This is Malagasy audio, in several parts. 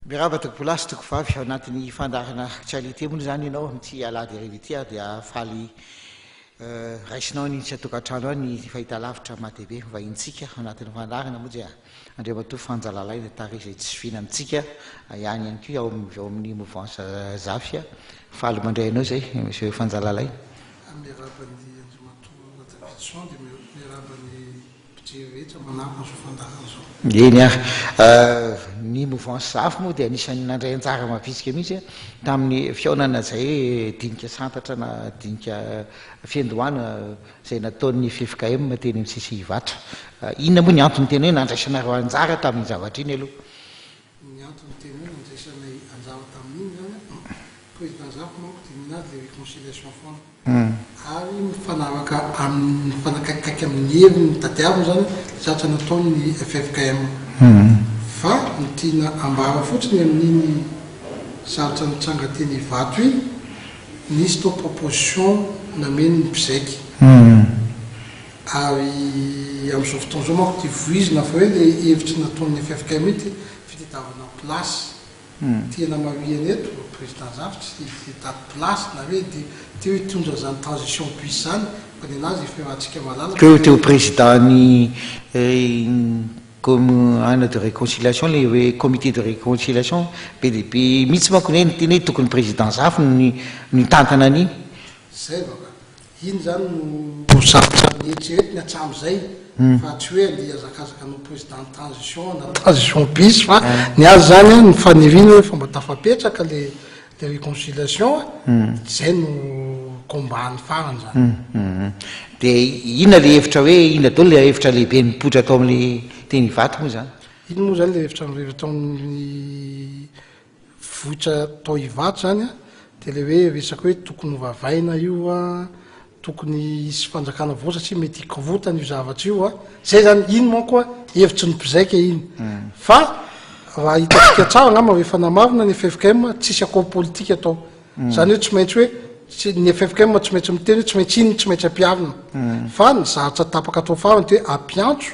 Miarahaba tompokolahy sy tompokovavy, ao anatin'ny fandaharana actualité moa izany ianao amin'ity alahady hariva ity ary dia faly raisinao ny isan-tokantrano any ny fahitalavitra MATV vahintsika ao anatin'ny fandaharana moa dia Andriamatoa Fanja Lalaina Tary izay tsy zoviana amintsika ihany ihany koa ao amin'ny ao amin'ny mouvance Zafy. Faly mandray anao izay Monsieur Fanja Lalaina. Miarahaba an'i Andriamatoa Radavidson dia miarahaba ny mpijery rehetra manaraka an'izao fandaharana izao. Eny ary. Ny mouvance Zafy moa dia anisan'ny nandray anjara mavitrika mihitsy tamin'ny fihaonana izay dinika santatra na dinika fiandohana izay nataon'ny ffkm teny amin'ny CCI Ivato. Inona moa ny antony tena hoe nandraisanareo anjara tamin'iny zavatra iny aloha? Ny antony tena hoe nandraisanay anjara tamin'iny izany an, Président Zafy manko dia ninazy ilay réconciliation foana. Ary mifanaraka amin'ny, mifanakaikikaiky amin'ny heviny tadiaviny izany ilay zavatra nataon'ny ffkm. Fa ny tiana ambara fotsiny amin'iny zavatra nitranga teny Ivato iny, Nisy tao proposition nameno ny mpizaika. Ary amin'izao fotoana izao manko dia voizina fa hoe ilay hevitry nataon'ny ffkm ity fitadiavana place. Tena marihana eto, Président Zafy tsy hitady place na hoe te hoe hitondra an'izany transition bis izany fa ny an'azy efa iarahantsika mahalala fa. Teo président ny Comme de réconciliation le hoe comité de réconciliation be dia be mihitsy manko ny hoe niteny hoe tokony président Zafy no nitantana an'iny. Zay va ka. Iny zany no zavatra noeritreretiny hatramin'izay fa tsy hoe andeha hihazakazaka hanao président de transition na transition bis fa ny azy zany ny faniriany hoe efa mba tafapetraka le Le réconciliation zay no combat ny farany zany. Dia inona le hevitra hoe inona daholo le hevitra lehibe nipoitra tao amin'le teny Ivato moa zany? Iny moa zany le hevitra nivoitra tao amin'ny vohitra tao Ivato zany an, dia le hoe resaka hoe tokony hovavaina io an, Tokony hisy fanjakana vaovao satria mety hikorontana io zavatra io a! Zay zany, iny manko a hevitry ny mpizaika iny. Fa raha hitantsika tsara angamba rehefa namarina ny ffkm tsisy accord politique atao. Zany hoe tsy maintsy hoe tsy ny ffkm tsy maintsy miteny hoe tsy maintsy iny no tsy maintsy ampiharina. Fa ny zavatra tapaka atao farany dia hoe ampiantso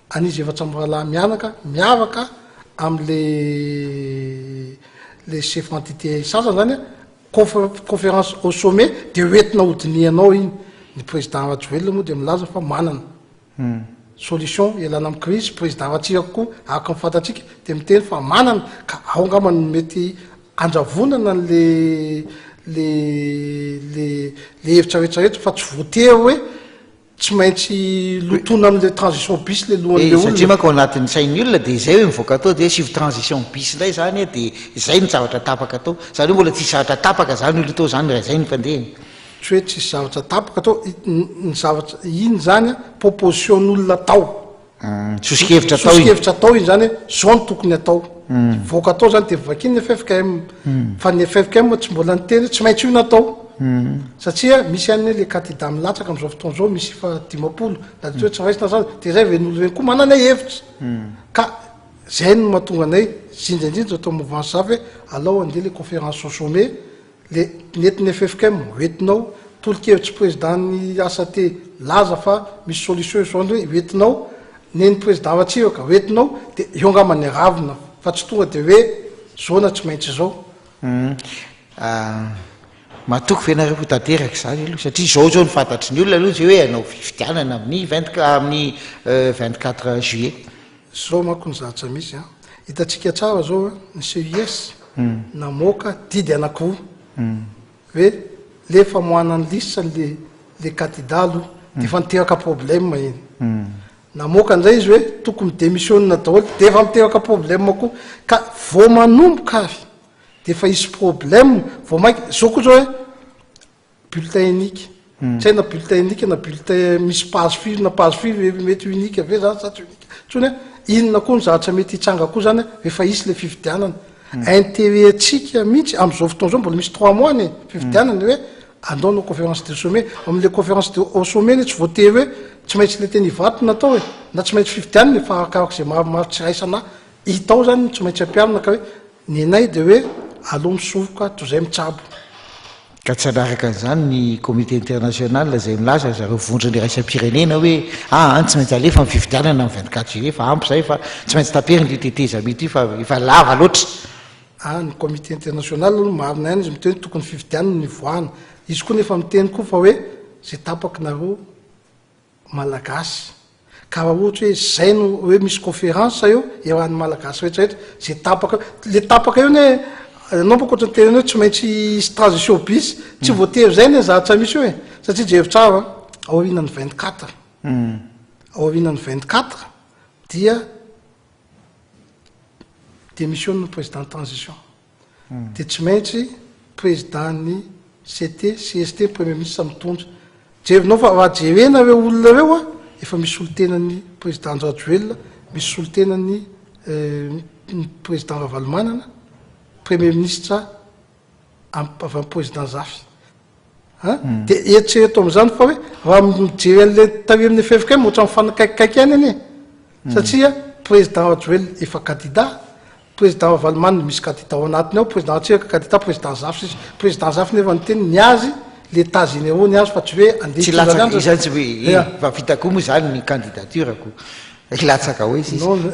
an'izy efatra mirahalahy mianaka miaraka am'le le chef entité sasany zany a, Conférence au sommet dia ho entina ho dinihanao iny. Ny président Rajoelina moa dia milaza fa manana solution hialana amin'ny crise, président Ratsiraka koa araka ny fantatsika dia miteny fa manana ka ao angamba no mety handravonana an'le le le le hevitra rehetra rehetra fa tsy voatery hoe Tsy maintsy lotoina amin'ilay transition bis ilay lohan'ilay olona. Satria manko ao anatin'ny sain'ny olona dia izay hoe mivoaka tao dia asivo transition bis indray izany dia izay no zavatra tapaka tao. Izany hoe mbola tsisy zavatra tapaka izany aloha tao izany raha izay no fandehany. Tsy hoe tsisy zavatra tapaka tao, ny zavatra, iny izany proposition-n'olona tao. Soso-kevitra atao iny. Soso-kevitra atao iny zany hoe zao no tokony atao. Mivoaka atao zany dia vakiany ny ffkm. Fa ny ffkm tsy mbola niteny hoe tsy maintsy io no atao. Satria misy ihany le candidat milatsaka amin'izao fotoana izao misy efa 50 na dia tsy hoe tsy raisina aza dia zay ve ny olona ireny koa manana hevitra. Ka zay no mahatonga anay indrindra indrindra atao mouvance zafy hoe alao andeha le conférence au sommet Le nentin'ny ffkm ho entinao, tolo-kevitry président ny ASAT milaza fa misy solution izao ndray ho entinao, nen'ny président Ratsiraka ho entinao, de eo angamba ny aravona fa tsy tonga de hoe zao na tsy maintsy izao. Hum Matoky ve nareo ho tanteraka izany aloha satria izao izao ny fantatry ny olona aloha izay hoe hanao fifidianana amin'ny vingt amin'ny 24 juillet. Zao manko ny zavatra misy an! Hitantsika tsara zao an, ny CIS namoaka didy anakiroa hoe le famoahana ny liste le le candidat aloha de efa niteraka problème iny. Namoaka indray izy hoe tokony mi-demissionne daholo de efa miteraka problème koa. Ka vao manomboka ary de efa hisy problème, vao mainka, zao koa zao hoe Bulletin unique. Tsy hay na bulletin unique na bulletin misy page firy na page firy ve mety unique ve zany sa tsy unique intsony an. Inona koa ny zavatra mety hitranga koa zany rehefa hisy le fifidianana. Intérêt antsika mihitsy amin'izao fotoana izao mbola misy trois mois ny fifidianana hoe andao hanao conférence de sommet. Amin'le conférence de au sommet anie tsy voatery hoe tsy maintsy le teny Ivato no natao e, na tsy maintsy fifidianana e fa arakaraka izay maromaro tsy raisana hita ao zany no tsy maintsy ampiharina ka hoe Nenay dia hoe aleo misoroka toy izay mitsabo. Ka tsy hanaraka an'izany ny comité international izay milaza ry zareo vondrona iraisam-pirenena hoe aa tsy maintsy alefa ny fifidianana amin'ny 24 juillet fa ampy izay fa tsy maintsy taperina io tetezamita io fa efa lava loatra. Ah, ny comité international aloha marina ihany izy miteny hoe tokony fifidianana no hivoahana. Izy koa nefa miteny koa fa hoe zay tapaky nareo Malagasy. Ka raha ohatra hoe zay no hoe misy conférence eo, iarahan'ny Malagasy rehetra rehetra, zay tapaka eo, le tapaka eo anie, ianao manko ohatran'ny tena hoe tsy maintsy hisy transition bis, tsy voatery zay anie ny zavatra misy eo e, satria jereo tsara an, aorianan'ny 24, aorianan'ny 24 dia démissionne ny président transition. Dia tsy maintsy président ny CT, CST, premier ministre mitondra. Jerinao fa raha jerena ireo olona ireo a, efa misy solontenan'ny président Andry Rajoelina, misy solontenan'ny ny président Ravalomanana, premier ministre avy amin'ny président Zafy. An? Dia eritrereto amin'izany fa hoe raha mijery an'ilay tary amin'ny ffkm ohatran'ny mifanakaikikaiky ihany anie. Satria président Rajoelina efa candidat, président Ravalomanana misy candidat ao anatiny ao, président Ratsiraka candidat, président Zafy sisa. Président Zafy nefa niteny ny azy, les états généraux ny azy fa tsy hoe andeha Tsy hitondra latsaka, ny andro. izany tsy hoe, eh, Ya. fa vita koa moa izany ny candidature-ko. Hilatsaka ho aiza izy? Non,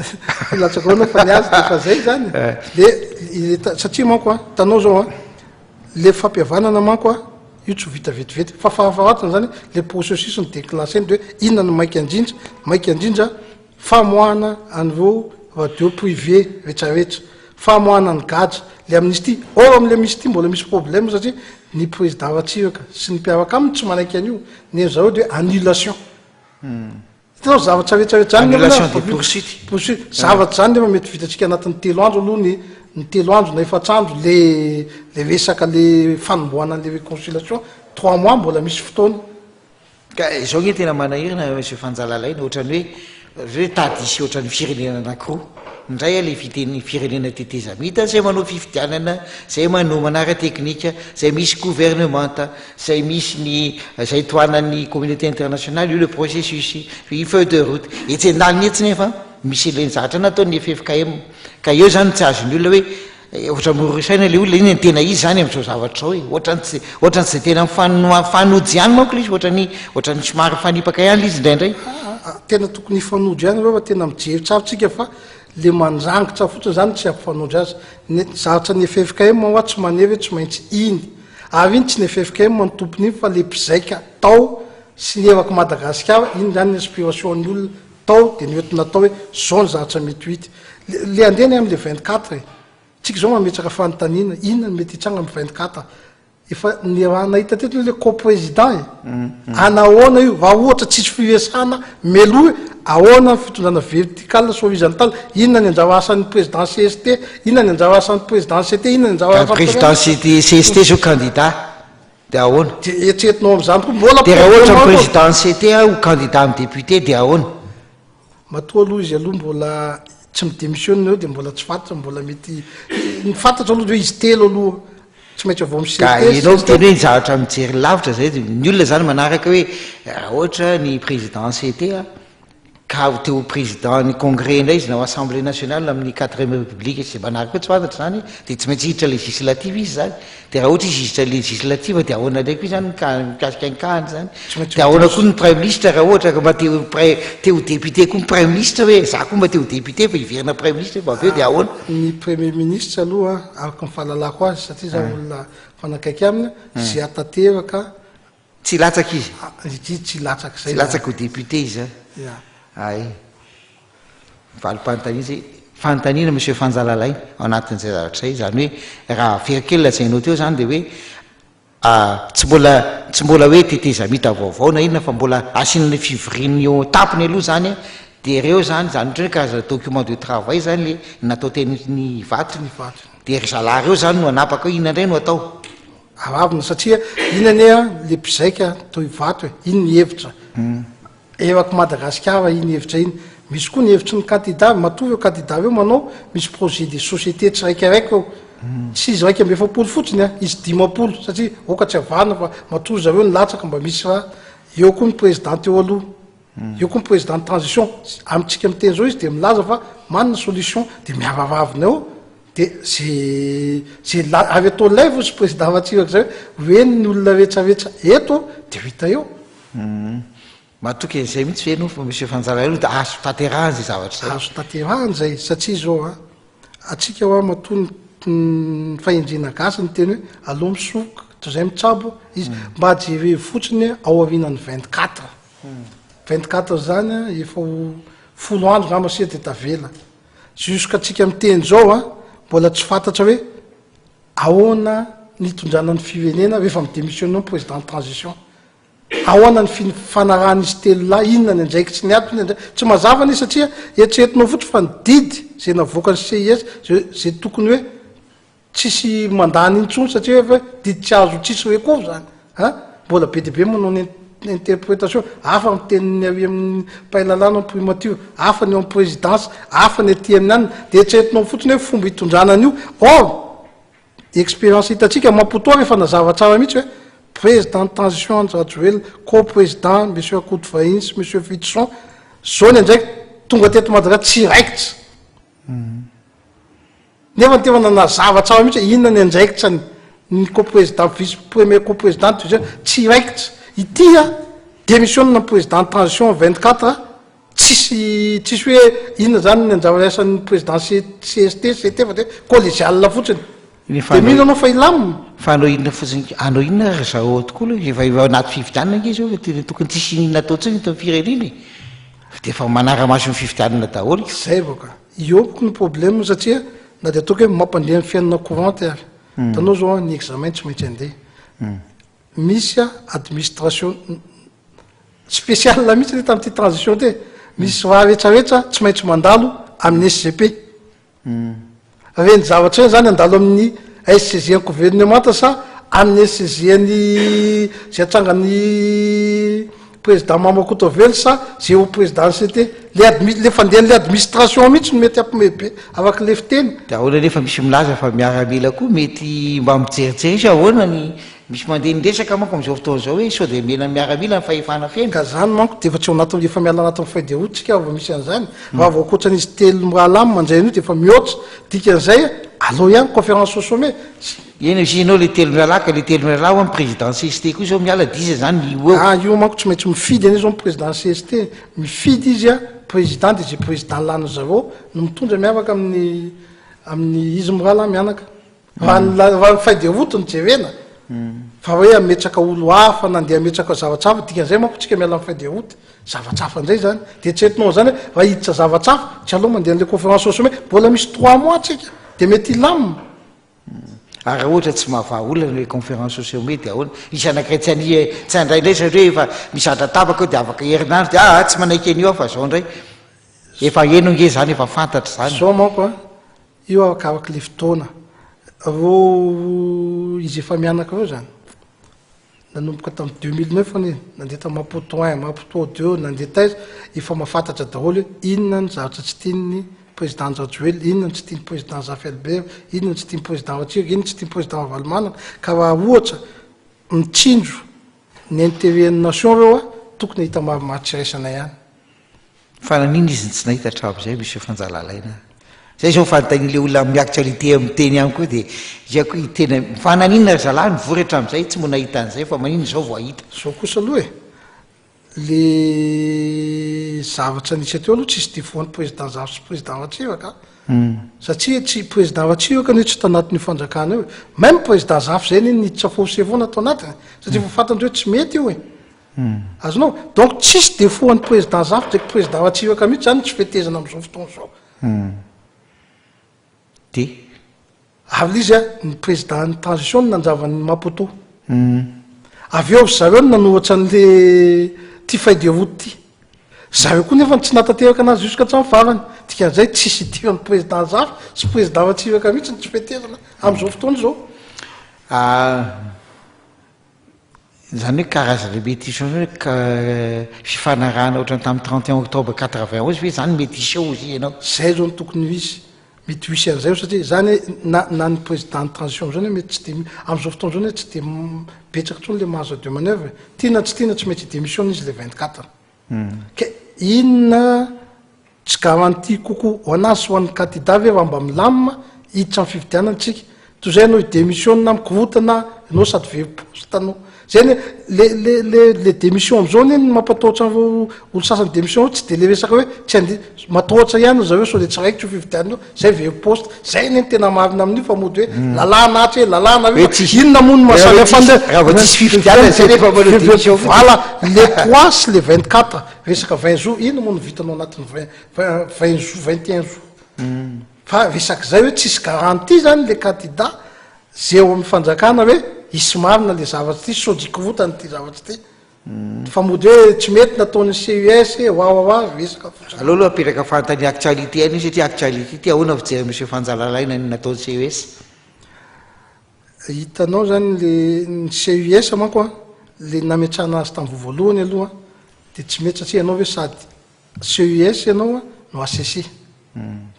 hilatsaka ho anao fa ny azy dia efa zay izany. Dia, i- satria manko an, hitanao zao an, Le fampihavanana manko a, io tsy ho vita vetivety, fa farafaharatiny zany le processus no declencher-ny de hoe inona no maika indrindra, maika indrindra famoahana an'ireo radio privé retraretra, famoahana ny gadra, le amnistie, or amle amnistie mbola misy problème satria ny président Ratsiraka sy ny mpiaraka aminy tsy manaiky an'io, ny an'i zareo de hoe annulation. Hitanao zavatra rehetra rehetra zany nefa Annulation des poursuites. Poursuite. Zavatra zany nefa mety vitantsika anatin'ny telo andro aloha ny ny telo andro na efatra andro le le resaka le fanombohana an'le réconciliation, trois mois mbola misy fotoana. Ka izao nge tena manahirana Monsieur Fanjalalaina, ohatran'ny hoe hoe tady hisy ohatran'ny firenena anakiroa indray ilay fiteny firenena tetezamita izay manao fifidianana, izay manomana ara-teknika, izay misy gouvernemanta, Zay misy ny, zay tohanan'ny communauté internationale io le processus, io feuille de route. Etsy andaniny etsy nefa misy ireny zavatra nataon'ny ffkm. Ka eo zany tsy azon'ny olona hoe ohatra miroro saina le olona, inona no tena izy zany amin'izao zavatra izao e? Ohatran'ny tsy, ohatran'ny tsy de tena mifanojo ihany manko le izy, ohatran'ny, ohatran'ny somary mifanipaka ihany le izy indraindray. Aa, tena tokony hifanojo ihany ireo fa tena mijery tsara tsika fa le mandrangitra fotsiny zany tsy hampifanojo azy. Ny zavatra ny ffkm hoa tsy manery hoe tsy maintsy iny. Ary iny tsy ny ffkm no tompony iny fa le mpizaika tao sy ny eraky Madagasikara, iny zany ny inspiration ny olona tao de noentina tao hoe zao ny zavatra mety ho hita. Le le andeha anie amle 24 e! Tsika zao mametraka fanontaniana, inona no mety hitranga am 24? Efa niaraha nahita teto le co-président e! Anahoana io raha ohatra tsisy firesahana mialoha hoe ahoana ny fitondrana vertical sy horizontal, inona ny anjara asan'ny président cst, inona ny anjara asan'ny président CT, inona ny anjara asan'ny Président CT, CST zao candidat de ahoana? De eritreretinao amin'izany koa mbola De raha ohatra ny président CT ho candidat amin'ny député de ahoana? Matoa aloha izy aloha mbola tsy mi-demissionne eo dia mbola tsy fantatra, mbola mety, ny fantatra aloha dia hoe izy telo aloha tsy maintsy avy ao amin'ny Ka CT, ianao CST. miteny hoe ny zavatra mijery lavitra zay dia ny olona zany manaraka hoe raha ohatra ny président CT a, ka ho te ho président ny congrès indray izy na ho assemblée nationale amin'ny quatrième république sy izay manaraka eo tsy fantatra zany dia tsy maintsy hiditra législative izy zany. Dia raha ohatra izy hiditra législative dia ahoana indray koa izany ny cas mikasika ny cas-ny izany? Tsy maintsy Dia ahoana miditra. koa ny praiminisitra raha ohatra ka mba te ho prai- te ho député koa ny praiminisitra hoe za koa mba te ho député fa hiverina praiminisitra fa avy eo dia ahoana? Ny premier ministre aloha araka ny fahalalako azy satria za olona mifanakaiky aminy, izay hatanteraka Tsy hilatsaka izy? Ity tsy hilatsaka izay Tsy hilatsaka ho député izy zany? Ya. Hay. Valim-panontaniana izay. Fanontaniana Monsieur Fanjalalaina ao anatin'izay zavatra izay, izany hoe raha averiko kely lazainao teo izany dia hoe tsy mbola tsy mbola hoe tetezamita vaovao na inona fa mbola asiana ilay fivoriana eo an-tampony aloha izany an, dia ireo izany, izany ohatra hoe karazana document de travail izany ilay natao teny Ivato, dia ry zalahy ireo izany no hanapaka hoe inona indray no atao. Aravina satria iny anie an le mpizaika toy vato e, iny ny hevitra eraky Madagasikara iny hevitra iny, misy koa ny hevitry ny kandida, matoa ireo kandida ireo manao misy projet de société tsiraikiraiky eo, tsy izy 41 fotsiny an, izy 50 satria aoka tsy avahana fa matoa ry zareo nilatsaka mba misy raha, eo koa ny président teo aloha, eo koa ny président de transition, amintsika miteny zao izy de milaza fa manana solution de miararavina eo De ze ze la avy atao live ozy président Ratsiraka zay hoe ho eny ny olona rehetra rehetra eto de ho hita eo. Humm. Matoky an'izay mihitsy ve ianao fa Monsieur Fanjalaelo dia azo tanterahana izay zavatra izay? Azo tanterahana izay satria izao an, antsika hoa matoa ny. ny fahendrena gasy niteny hoe aleo misoroka toy izay mitsabo izy. Mba jereo fotsiny ao aorianan'ny 24. 24 zany a, efa ho folo andro ngamba sisa de tavela. Jusqu'à tsika miteny zao a, mbola tsy fantatra hoe ahoana ny hitondrana ny firenena rehefa mi-demissionner ny président de transition. Ahoana ny fifanarahan'izy telolahy, inona ny andraikitry ny ato, inona ny andraikitry, tsy mazava anie satria eritreretinao fotsiny fa ny didy izay navoakan'ny CIS izay izay tokony hoe tsisy mandany intsony satria efa didy tsy azo tsisy recours zany an, mbola be dia be manao ny interpretation, hafa ny tenin'ny ary amin'ny mpahay lalàna ao primature, hafa ny ao amin'ny présidence, hafa ny aty amin'ny anona, dia eritreretinao fotsiny hoe fomba hitondrana an'io, or Expérience hitantsika Maputo ary efa nazava tsara mihitsy hoe président de transition Andry Rajoelina, co-président Monsieur Rakotovahiny sy Monsieur Fidison, zao ny andraikitra, tonga teto Madagascar tsy raikitra. Nefa ny tena nanazava tsara mihitsy hoe inona ny andraikitra ny co-président, vice premier co-président, deuxième, tsy raikitra. Ity a, démissionne ny président de transition 24 Tsisy tsisy hoe inona zany ny anjara asan'ny président CST, CT fa de collégial fotsiny. Nefa De mino anao fa hilamina? Fa hanao inona fotsiny hanao inona ry zareo ao tokoa aloha efa efa anaty fifidianana ange izao fa tena tokony tsisy inona atao intsony eto amin'ny firenena e! Fa de efa manara-maso ny fifidianana daholo ka. Zay vao ka. Eo ko ny problème satria na de ataoko hoe mampandeha ny fiainana courante ary. Hitanao zao an, ny examen tsy maintsy andeha. Misy administration spécial mihitsy anie tamin'ity transition ity e. Misy raha rehetrarehetra tsy maintsy mandalo amin'ny SGP. Ireny zavatra ireny zany handalo amin'ny SCG an'ny governemanta sa amin'ny SCG an'ny zay atsangan'ny président Mamy Rakotovelo sa zay ho président CT. Le admi- le fandehan'le administration mihitsy no mety hampiomehy be araka le fiteny. De ahoana nefa misy milaza fa miaramila koa mety mba mijerijery izy ahoana ny Misy mandeha ny resaka manko amin'izao fotoana izao hoe sao dia omena ny miaramila ny fahefana feno. Ka zany manko dia efa tsy ao anatin'ny, efa miala anatin'ny feuille de route tsika vao misy an'izany, raha vao ankoatran'izy telo mirahalahy no mandray an'io dia efa mihoatra, dikan'izay aleo ihany conférence au sommet. Eny hozy ianao le telo mirahalahy ka le telo mirahalahy hoa ny président CST koa izao miala dia iza izany ny ho eo? Ah io manko tsy maintsy mifidy anie izao ny président CST, mifidy izy a président dia izay président lanin'ny zareo no mitondra miaraka amin'ny amin'ny izy mirahalahy mianaka. Raha ny raha ny feuille de route no jerena, fa hoe hametraka olo hafa na andeha hametraka zavatra hafa, dikan'izay manko tsika miala amin'ny feuille de route, zavatra hafa indray zany. De eritreretinao an'izany hoe raha hiditra zavatra hafa, tsy aleo mandeha an'le conférence au sommet, mbola misy trois mois tsika, de mety hilamina. Ary raha ohatra tsy mahavaha olana ilay conférence au sommet dia ahoana? Hisy anankiray tsy hania, tsy handray indray satria efa misy zavatra tapaka eo dia afaka herinandro dia aa tsy manaiky an'io aho fa zao indray. Efa heno ange izany, efa fantatra izany. Zao manko an, Io arakaraka le fotoana. Reo izy efa mianaka reo zany, nanomboka tam 2009 anie, nandeha tam Maputo un, Maputo deux, nandeha taiza, efa mahafantatra daholo hoe inona ny zavatra tsy tian'ny président Andry Rajoelina, inona ny tsy tian'ny président Zafy Albert, inona ny tsy tian'ny président Ratsiraka, inona ny tsy tian'ny président Ravalomanana, ka raha ohatra mitsinjo ny intérêt ny nation reo a, tokony hahita marimaritra iraisana ihany. Fa naninona izy no tsy nahita hatramin'izay Monsieur Fanjalalaina? Zay zao fanontanian'ilay olona amin'ny actualité miteny ihany koa dia izay koa tena fa naninona ry zalahy nivory hatramin'izay tsy mbola nahita an'izay fa maninona izao vao hahita? Zao kosa aloha e, le zavatra nisy teo aloha tsisy défaut ny président Zafy sy président Ratsiraka a, satria tsy président Ratsiraka anie tsy tanatin'io fanjakana io e, même président Zafy zay anie niditra forcé foana tao anatiny satria efa fantany hoe tsy mety io e. Azonao? Donc tsisy défaut an'i président Zafy de président Ratsiraka mihitsy zany ny tsy fetezana amin'izao fotoana izao. De? Ary le izy a, ny président ny transition no nanjava an'i Maputo. Avy eo ry zareo no nanoratra an'le ty feuille de route ty. Zareo koa nefa tsy nahatanteraka anazy jusqu'à hatramin'ny farany. Dikan'izay tsisy idiran'ny président Zafy sy président Ratsiraka mihitsy ny tsy fetezana amin'izao fotoana izao. Izany hoe karazana mety hisy hoe fifanarahana ohatran'ny tamin'ny 31 octobre 91 ve izany mety hiseho hozy ianao? Zay zao no tokony ho izy, mety ho hisy an'izay eo satria zany na na ny président ny transition am'zao anie mety tsy de am'zao fotoana zao anie tsy de betsaka intsony le marge de manoeuvre e, tiana tsy tiana tsy maintsy hi-demissionne izy le 24. Ka inona tsy garantie kokoa ho an'azy sy ho an'ny kandida ve raha mba milamina hiditra amin'ny fifidianana tsika? Toy izay ianao hi-demissionne mikorontana ianao sady very poste no. Zay anie le le le le démission am'zao anie ny mampatahotra an'ireo olo sasany démission tsy de le resaka hoe tsy ande matahotra ihany ry zareo sao de tsy raikitra io fifidianana io, zay very poste, zay anie ny tena marina amin'io fa mody hoe lalàna atsy hoe lalàna Hoe fa tsisy inona moa no maha raha samy vao hafa tsisy an'le raha vao tsisy fifidianana zay nefa manao démission fotsiny. voilà le 3 sy le 24 resaka 20 jours inona moa no vitanao anatin'ny 20 20 20 jours 21 jours fa resak'izay hoe tsisy garantie zany le candidat Ze eo amin'ny fanjakana hoe hisy marina le zavatra ity sao jikorotana ity zavatra ity fa mody hoe tsy mety nataon'ny CUS e wawawa resaka fotsiny. Aleo aloha apetraka fanontania actualité ihany io satria actualité ity ahoana fijery monsieur Fanjalalaina ny nataon'ny CES? Hitanao zany le ny CUS manko an, le nametrahana azy tamin'ny voavoalohany aloha de tsy mety satria ianao ve sady CES ianao no HCC.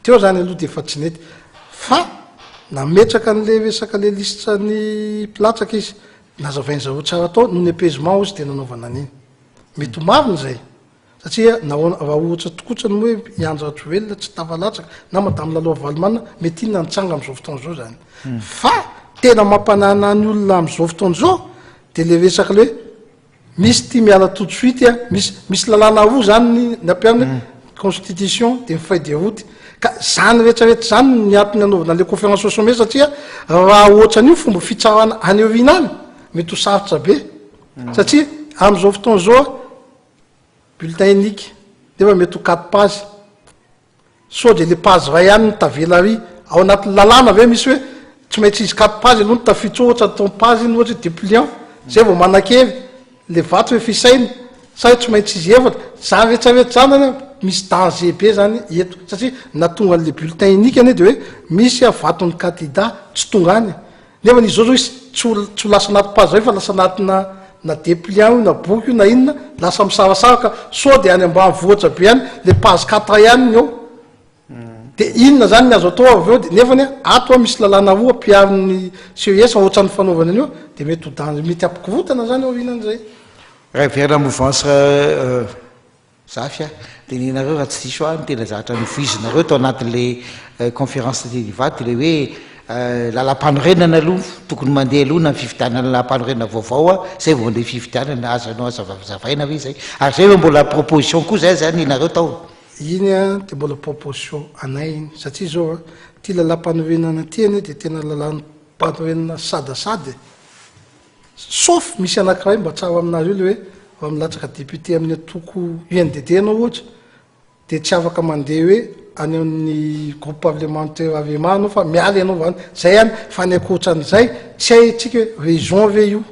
Teo zany aloha dia efa tsy nety. Fa nametraka an'le resaka le lisitra ny mpilatsaka izy. Nazavain zareo tsara tao, noho ny apaisement hozy dia nanaovana an'iny. Mety ho marina izay. Satria nahoana, raha ohatra tokotrany moa hoe i Andry Rajoelina tsy tafalatsaka na Madame Lalao Ravalomanana, mety inona nitranga amin'izao fotoana izao izany. Fa tena mampanahanahy ny olona amin'izao fotoana izao dia le resaka le hoe Misy tia miala tout de suite a, misy misy lalàna roa zany ny ny ampiharina hoe constitution de ny feuille de route ka zany rehetra rehetra zany ny antony anaovana le conférence au sommet satria raha ohatran'io fomba fitsarana any aoriana any mety ho sarotra be satria am'izao fotoana izao a bulletin unique nefa mety ho quatre pages. Sao dia le page iray ihany no tavela ary? Ao anatin'ny lalàna ve misy hoe tsy maintsy izy quatre pages aloha no tafiditra ao ohatra atao page iny ohatra hoe depliant zay vao manan-kery le vato rehefa isaina sa hoe tsy maintsy izy efatra? Zany rehetra rehetra zany zany an misy danger be zany eto satria nahatonga an'le bulletin unique anie de hoe misy vaton'ny candidat tsy tonga any Nefa izy zao zao izy tsy ho tsy ho lasa anaty page zay fa lasa anatina na depliant io na boky io na inona lasa misarasaraka ka sao de any ambanivohitra be any le page quatre ihany ny eo de inona zany ny azo atao avy eo de nefany ato a misy lalàna roa ampiharin'ny CES ohatran'ny fanaovana an'io de mety ho danger mety hampikorontana zany aorianan'izay. Raha hiverina mouvance Zafy a! Tenenareo raha tsy diso aho ny tena zavatra novoizinareo tao anatin'ilay conférence tety Ivato ilay hoe lalam-panorenana aloha tokony mandeha aloha na ny fifidianana lalam-panorenana vaovao a, zay vao mandeha fifidianana, azonao azavazavaina ve izay? Ary zay ve mbola proposition koa zay zany nareo tao? Iny a dia mbola proposition anay iny satria izao a, ity lalam-panorenana ity anie dia tena lalam-panorenana sadasada e! Sauf misy anakiray mba tsara aminareo le hoe raha milatsaka député amin'ny antoko UNDD ianao ohatra de tsy afaka mandeha hoe any amin'ny groupe parlementaire Arema anao fa miala ianao vany, zay ihany fa ny ankoatran'izay tsy haintsika hoe région ve io,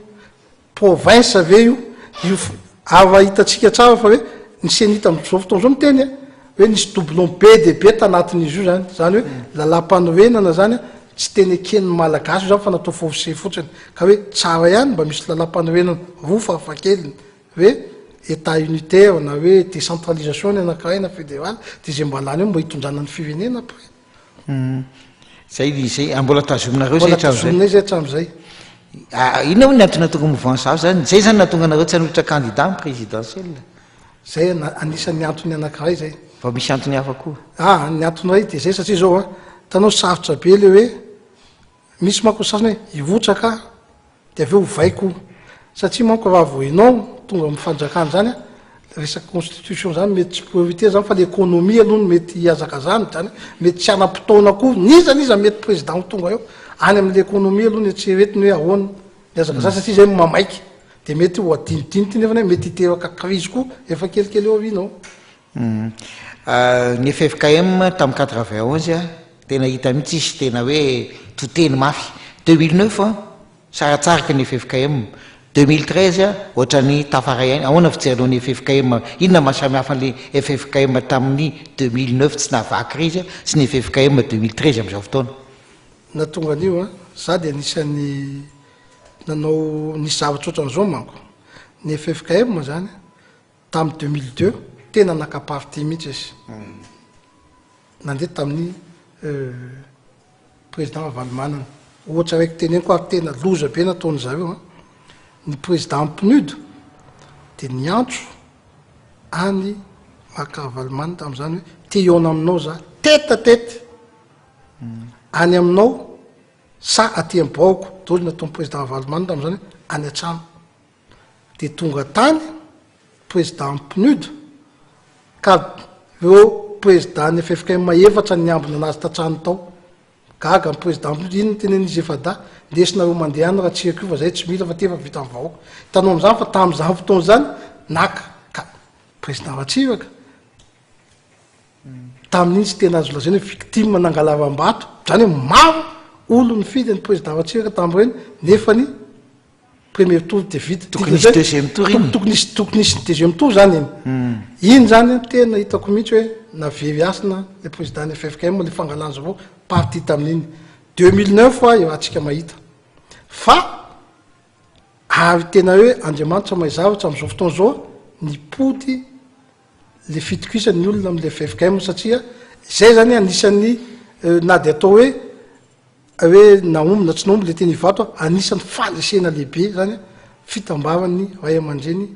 province ve io, io ary raha hitantsika tsara fa hoe ny CENIT amin'izao fotoana izao miteny e, hoe nisy doublon be dia be tanatin'izy io zany, zany hoe lalàmpanorenana zany tsy tena eken'ny Malagasy io zany fa natao forcé fotsiny, ka hoe tsara ihany mba misy lalàmpanorenana roa farafahakeliny hoe Etat unitaire na hoe décentralisation ny anankiray na fédéral dia izay mba lany eo mba hitondrana ny firenena après. Zay izy zay, ah, mbola tazominareo zay Mbola hatramin'izay? tazominay zay hatramin'izay. Ah, inona moa ny antony nahatonga mouvance hafa zany? Zay zany nahatonga anareo tsy hanolotra candidat amin'ny présidentielle? Zay anisan'ny antony anankiray zay. Fa misy antony hafa koa? Ah, ny antony iray dia zay satria zao an, hitanao sarotra be le hoe, misy manko ny sasany hoe hirotsaka aho dia avy eo ovaiko io. Satria manko raha vao ianao tonga amin'ny fanjakana zany an, resaka constitution zany mety tsy priorité zany fa le économie aloha no mety hihazakazahana, zany hoe mety tsy hanam-potoana koa, n'iza n'iza mety président ho tonga eo, any amin'le économie aloha no eritreretiny hoe ahoana ny hazakazahana satria zay no mamaika. Dia mety ho adinodino ity nefa mety hiteraka crise koa efa kelikely eo aoriana ao. Ny ffkm tamin'ny 91 tena hita mihitsy izy tena hoe to teny mafy. 2009 saratsaraka ny ffkm, 2013 ohatran'ny tafaray ihany. Ahoana fijerinao ny ffkm? Inona maha samy hafa an'ilay ffkm tamin'ny 2009 tsy nahavaha crise sy ny ffkm 2013 amin'izao fotoana? Nahatonga an'io, za dia anisan'ny Nanao nisy zavatra ohatran'izao manko, ny ffkm zany tamin'ny 2002 tena naka parti mihitsy izy, nandeha tamin'ny président Ravalomanana. Ohatra araiky teneniko ary tena loza be nataon'ny zareo an, ny président PNUD dia niantso an'i Marc Ravalomanana tamin'izany hoe te hihaona aminao za, tête à tête, any aminao Sa aty am biraoko daholo nataon'i président Ravalomanana tamin'izany hoe any an-trano. De tonga tany président PNUD ka reo président ny ffkm efatra niambina anazy tatrano tao. Gaga ny président PNUD, inona tenenin'izy efa-dahy, ndesinareo mandeha any Ratsiraka io fa zay tsy mila fa ty efa vitan'ny vahoaka. Hitanao amizany fa tamin'izany fotoana izany naka ka président Ratsiraka tamin'iny tsy tena azo lazaina hoe victime nangalaram-bato, zany hoe maro olo nifidy ny président Ratsiraka tamin'ireny nefany Premier tour dia vita. Tokony hisy deuxième tour iny. Tokony hisy tokony hisy deuxième tour zany iny. Iny zany tena hitako mihitsy hoe navery hasina le président ny ffkm le fangalana zareo parti tamin'iny. 2009 hoa eo atsika mahita. Fa ary tena hoe Andriamanitra mahay zavatra amin'izao fotoana izao nipody le fitokisany ny olona amin'le ffkm satria izay zany anisan'ny na dia atao hoe Hoe nahomby na tsy nahomby le teny Ivato a, anisan'ny fandresena lehibe zany fitambaran'ny ray aman-dreny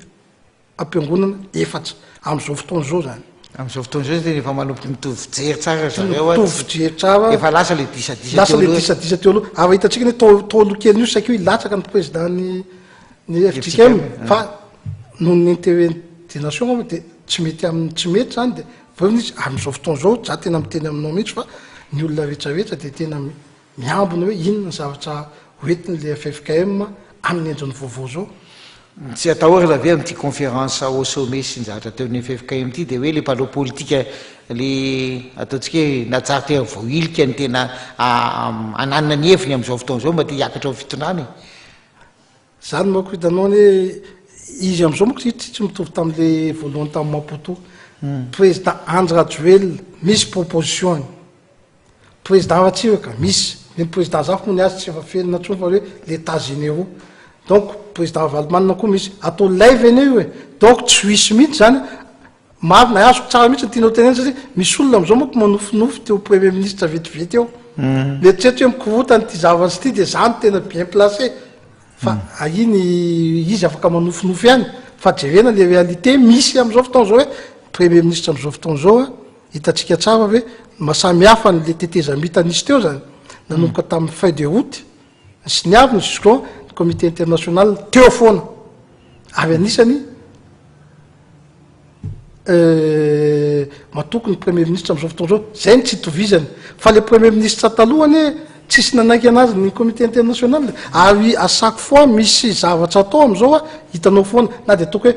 am-piangonana efatra amin'izao fotoana izao zany. Amin'izao fotoana izao zany efa manomboka mitovy fijery tsara ry zareo a. Mitovy fijery tsara. Efa lasa le disadisa teo aloha. Lasa le disadisa teo aloha. Ary hitantsika anie tao tao aloha kelin'io saika hoe hilatsaka ny président ny ny fjkm fa noho ny intérêt des nations angamba dia tsy mety aminy tsy mety zany dia Voalohany izy, amin'izao fotoana izao, za tena miteny aminao mihitsy fa ny olona rehetra rehetra dia tena miambina hoe inona ny zavatra ho entin'ilay ffkm amin'ny endriny vaovao izao. Tsy atahorana ve amin'ity conférence au sommet sy ny zavatra teo amin'ny ffkm ity dia hoe ilay mpanao politika le ataontsika hoe najary tena voahilika ny tena hananana ny heviny amin'izao fotoana izao mba te hiakatra ao fitondrana e? Zany manko hitanao anie izy amizao manko tsy tsy mitovy tamle voalohany tam Maputo. Président Andry Rajoelina misy proposition any. Président Ratsiraka misy. Ny président Zafy moa ny azy tsy efa fenina intsony fa hoe l'état généraux. Donc président Ravalomanana koa misy. Atao live anie io e. Donc tsy ho hisy mihitsy zany. Marina, azoko tsara mihitsy ny tianao tenenina satria misy olona amizao manko manofinofy te ho premier ministre vetivety eo. Mieritreritra hoe mikorotana ity zavatra ity dia za no tena bien placé. Fa iny izy afaka manofinofy ihany fa jerena le réalité misy amizao fotoana zao hoe premier ministre amizao fotoana zao a, hitantsika tsara hoe maha-samy hafa an'le tetezamita nisy teo zany, nanomboka tamin'ny feuille de route sy ny aviny jusqu'au comité international teo foana ary anisany Matoky ny premier ministre am'izao fotoana izao, zay no tsy itovizany. Fa le premier ministre taloha anie tsisy nanaiky anazy ny comité international ary à chaque fois misy zavatra atao am'izao a, hitanao foana na de ataoko hoe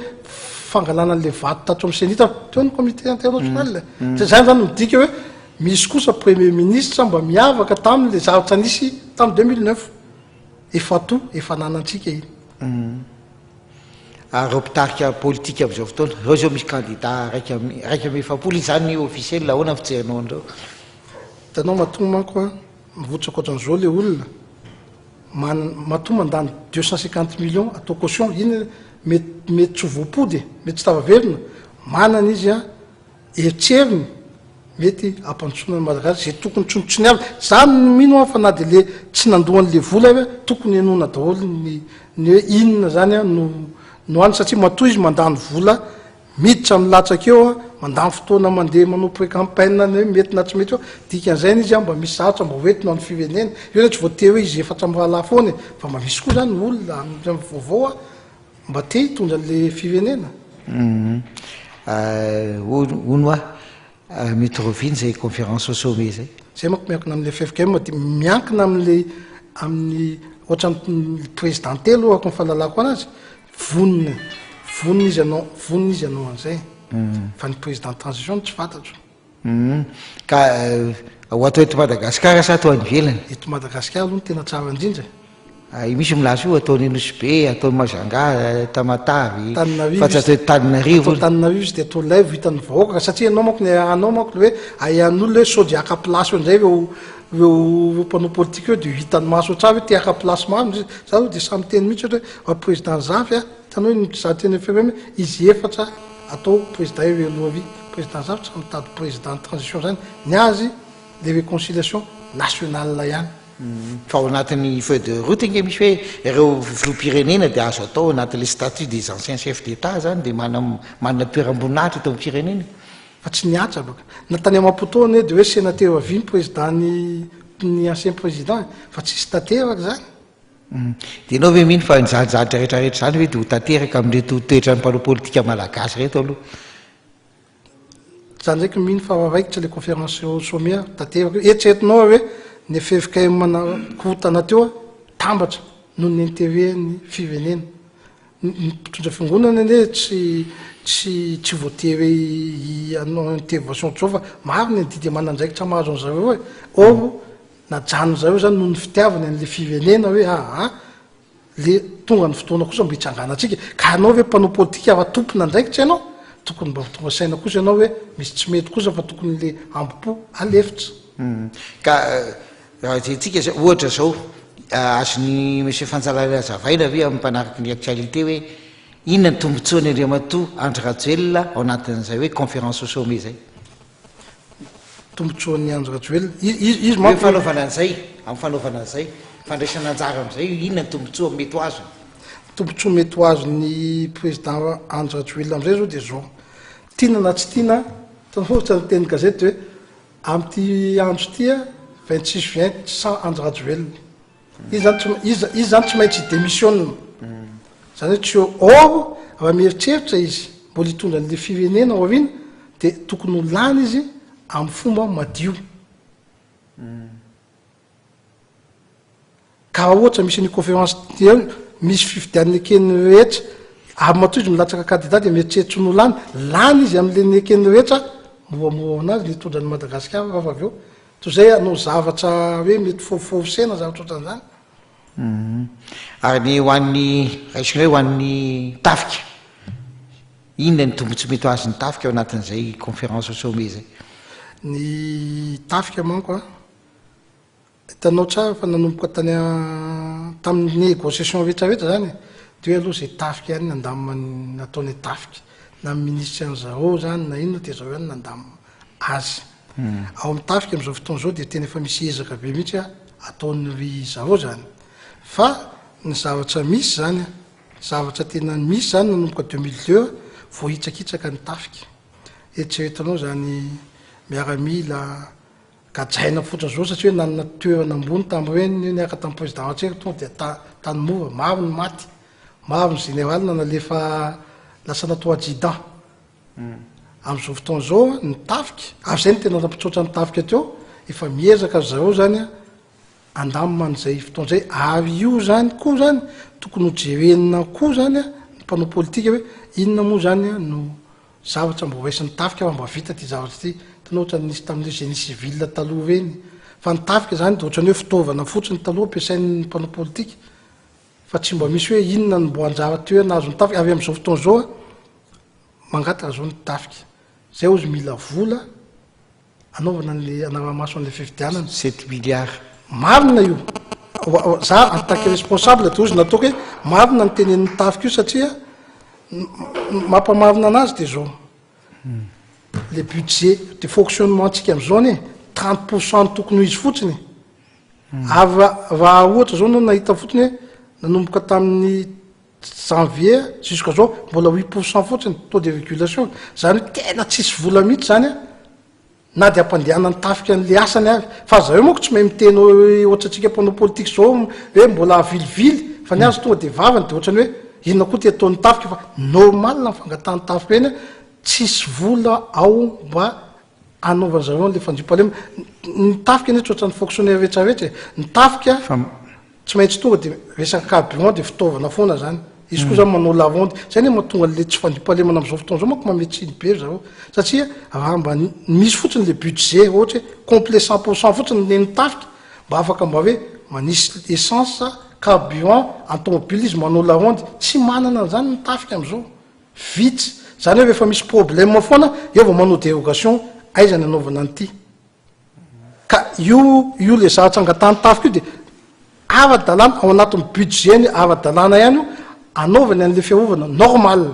fangalana an'le vato tato amin'ny CENI tao, teo ny comité international. Zay zany midika hoe misy kosa premier ministre mba miavaka tamin'le zavatra nisy tamin'ny 2009. Efa to, efa ananantsika iny. Ary ireo mpitarika politika amin'izao fotoana, ireo izao misy kandida 41 izany ny officiel, ahoana ny fijerinao an'ireo? Hitanao matoa manko an, mirotsaka ohatran'izao le olona, man- matoa mandany 250 millions atao caution, iny mety mety tsy ho voapody e, mety tsy tafaverina, manana izy an, Eritseriny mety hampandrosoana ny Malagasy izay tokony tsontsoniavina. Za mino aho fa na dia le tsy nandoa an'le vola ary tokony henoina daholo ny ny hoe inona zany no no any satria matoa izy mandany vola miditra amin'ny latsaka eo mandany fotoana mandeha manao pré-campagne ny hoe mety na tsy mety eo dikan'izay izy mba misy zavatra mba hoentina ho an'ny firenena. Io zany tsy voatery hoe izy efatra mirahalahy foana e fa mba misy koa zany olona amin'ny vaovao Mba te hitondra an'le firenena. Hono hoa, mety rahoviana izay conférence au sommet izay? Zay manko miankina amin'le ffkm dia miankina amin'le amin'ny ohatran'ny président telo araka ny fahalalako anazy, vonona, vonona izy hanao, vonona izy hanao an'izay. Fa ny président transition no tsy fantatro. Humm. Ka ho atao eto Madagasikara sa atao any ivelany? Eto Madagasikara aloha no tena tsara indrindra e. Ay, misy milaza io atao any Nosy Be, atao any Majunga, Tamatave, Tananarivo fa tsy atao eto Tananarivo. Atao Tananarivo izy dia atao live hitan'ny vahoaka satria ianao manko ny anao manko le hoe ahian'olona hoe sao dia haka place eo indray ireo ireo mpanao politika eo dia ho hitan'ny maso tsara hoe te haka place marina izy. Za aloha dia samy miteny mihitsy ohatra hoe président Zafy a, hitanao iny za teny FMM izy efatra atao président eo aloha avy. Président Zafy tsy mitady président transition zany, ny azy le réconciliation nationale ihany. Fa ao anatin'ny feuille de route ange misy hoe ireo filoham-pirenena dia azo atao anatin'ilay statut des anciens chefs d'Etat zany dia manana toeram-boninahitra eto amin'ny firenena. Fa tsy nihatsa baka. Na tany Maputo anie dia hoe sénateur avy ny président ny ny ancien président e, fa tsisy tanteraka zany. Dia ianao ve mino fa izany zavatra rehetra rehetra izany ve dia ho tanteraka amin'ireto toetran'ny mpanao politika malagasy ireto aloha? Za ndraiky mino fa raikitra le conférence au sommet a, tanteraka io. Eritreretinao hoe ny ffkm nakorontana teo a, tambatra noho ny intérêt ny firenena. Ny mpitondra fiangonana anie tsy tsy tsy voatery hanao intervention ohatr'izao fa maro ny adidy aman'andraikitra mahazo an'zareo e. Or najanon'ny zareo zany noho ny fitiavany an'le firenena hoe aa le tonga ny fotoana kosa mba hitsanganantsika. Ka anao ve mpanao politika raha tompon'andraikitra ianao, tokony mba ho tonga saina kosa ianao hoe misy tsy mety kosa fa tokony le hambom-po alefitra. Ka Raha jerentsika izao, ohatra izao, azon'i Monsieur Fanjalalay hazavaina ve amin'ny mpanaraky ny actualité hoe inona ny tombotsoan'i Andriamatoa Andry Rajoelina ao anatin'izay hoe conférence au sommet izay? Tombotsoan'i Andry Rajoelina? Izy manko. Hoe fanaovana an'izay, amin'ny fanaovana an'izay, fandraisana anjara amin'izay, inona ny tombotsoa mety ho azony? Ny tombotsoa mety ho azon'ny Président Andry Rajoelina amin'izay izao dia izao, tiana na tsy tiana, hitanao ohatra ny tenin'ny gazety dia hoe Amin'ity andro ity a, 26 juin sans Andry Rajoelina. Izy zany tsy, izy, izy zany tsy maintsy hi-démissionne. Zany hoe tsy eo, or raha mieritreritra izy mbola hitondra an'ilay firenena ao aoriana dia tokony ho lany izy amin'ny fomba madio. Ka raha ohatra misy an'io conférence io, misy fifidianana eken'ny rehetra, ary matoa izy milatsaka candidat dia mieritreritra ny ho lany, lany izy amin'ilay neken'ny rehetra, moramora ho an'azy ny hitondra an'i Madagasikara raha avy eo, toy izay hanao zavatra hoe mety forforcena zavatra ohatran'izany. Ary ny ho an'ny, raisina hoe ho an'ny tafika, inona ny tombotsoa mety ho azon'ny tafika ao anatin'izay conférence au sommet izay? Ny tafika manko an, Hitanao tsara fa nanomboka tany tamin'ny négociation rehetra rehetra zany e, de hoe aloha zay tafika ihany nandamina ny nataony tafika, na ny ministre an zareo zany na inona de zareo ihany nandamina azy. Ao amin'ny tafika amin'izao fotoana izao de tena efa misy ezaka be mihitsy a ataon'ny ry zareo zany. Fa ny zavatra misy zany a, zavatra tena misy zany nanomboka 2002 voahitsakitsaka ny tafika. Eritreretinao zany miaramila, Gadraina fotsiny zao satria hoe nanana toerana ambony tamin'ireny hoe niaraka tamin'ny président Ratsiraka tonga dia ta tany mora, maro ny maty, maro ny général nalefa lasa natao adjudant. Amin'izao fotoana izao ny tafika, ary izay no tena nampitsotra ny tafika teo, efa miezaka ry zareo zany handamina an'izay fotoana izay, ary io zany koa zany tokony ho jerena koa zany ny mpanao politika hoe inona moa zany no Zavatra mba ho raisin'ny tafika fa mba vita ity zavatra ity. Hitanao ohatran'ny nisy tamin'ireo génie civil taloha ireny. Fa ny tafika izany dia ohatran'ny hoe fitaovana fotsiny taloha ampiasain'ny mpanao politika. Fa tsy mba misy hoe inona no mbo anjara toerana azon'ny tafika. Ary amin'izao fotoana izao an, mangataka izao ny tafika. Izay hozy mila vola. Anaovana an'le anarahamaso an'le fifidianana. Sept milliards. Marina io. Za en tant que responsable de ozy nataoko hoe marina ny tenenin'ny tafika io satria mampamarina anazy de zao. Le budget de fonctionnement antsika am'zao anie 30 pour cent ny tokony ho izy fotsiny. Ary raha ohatra zao anao nahita fotsiny hoe nanomboka tamin'ny janvier jusqu'à zao mbola huit pour cent fotsiny taux de régulation, zany hoe tena tsisy vola mihitsy zany an, na de ampandehanan'ny tafika an'le asany ary, fa zareo manko tsy mahay miteny hoe ohatrantsika mpanao politika zao hoe mbola avilivily fa ny azy tonga de vavany de ohatrany hoe inona koa ty ataon'ny tafika fa normal ny fangatahan'ny tafika eny an, tsisy vola ao mba anaovan'ny zareo an'le fandriampahalemana, ny tafika anie tsy ohatran'ny fonctionnaire rehetra rehetra e, ny tafika Tsy maintsy tonga de resaka carburant de fitaovana foana zany. Izy koa zany manao la ronde. Zay anie mahatonga an'le tsy fandriampahalemana am'zao fotoana zao manko mamehy tsiny be ry zareo. Satria raha mba misy fotsiny le budget ohatra hoe complet cent pour cent fotsiny ny nen'ny tafika mba afaka mba hoe manisy essence, carburant any tomobile izy manao la ronde. Tsy manana an'zany ny tafika am'zao. Vitsy. Zany hoe rehefa misy problème foana eo vao manao dérogation aiza ny anaovana an'ity. Ka io io le zavatra angatahan'ny tafika io dia ara-dalàna ao anatin'ny budget-ny ara-dalàna ihany io anaovany an'le fiarovana normal.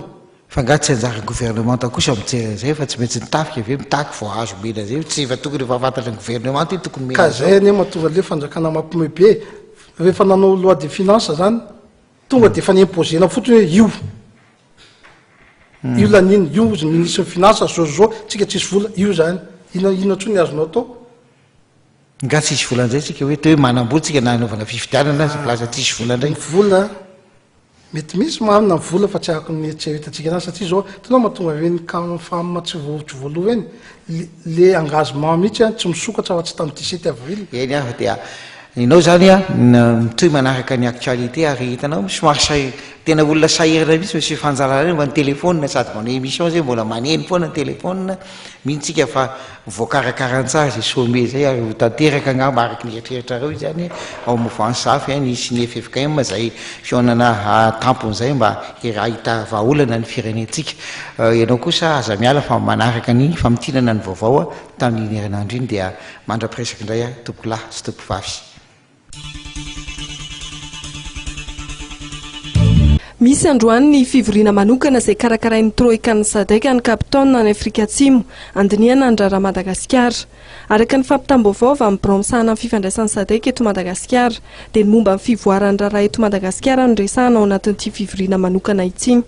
Fa nga tsy anjaran'ny gouvernemanta kosa mijery an'izay fa tsy maintsy ny tafika ve mitaky vao azo omena an'izay, tsy efa tokony efa fantatry ny gouvernemanta io tokony omena Ka zay an'izao. anie mahatonga an'le fanjakana mampimoe be e, rehefa nanao loi de finance zany tonga de efa ni-imposer-na fotsiny hoe io. Io laniana, io ozy ny ministre ny finance zao zao, tsika tsisy vola, io zany, inona inona tsony ny azonao atao? Nga tsisy vola indray tsika hoe toa hoe manam-bola tsika na hanaovana fifidianana aza lasa tsisy vola indray. Ny vola, mety misy marina ny vola fa tsy araka ny eritreretantsika anazy satria zao hitanao mahatonga ireny fam tsy tsy voaloa ireny, le le engagement mihitsy an tsy misokatra afa tsy tamin'ny 17 avril. Eny ary dia ianao izany an mitohy manaraka ny actualité ary hitanao somary sahi- tena olona sahirana mihitsy monsieur Fanjalalana mba ny téléphone sady manao émission zay mbola maneno foana ny téléphone. Mino tsika fa voakarakara tsara izay sommet izay ary ho tanteraka angamba araka ny eritreritrareo izany ao mouvance Zafy nisy ny ffkm izay fihaonana tampony izay mba hahita vahaolana ny firenentsika. Ianao kosa aza miala fa manaraka ny famintinana ny vaovao tamin'iny herinandro iny dia mandra-piresaka indray tompokolahy sy tompokovavy. Misy androany ny fivoriana manokana izay karakarain'ny Troikan'ny Sadec any Cape Town any Afrika Atsimo, handinihana ny raharaha Madagasikara. Araka ny fampitam-baovao avy amin'ny birao misahana ny fifandraisan'ny Sadec eto Madagasikara, dia ny momba ny fivoaran'ny raharaha eto Madagasikara no resahana ao anatin'ity fivoriana manokana ity.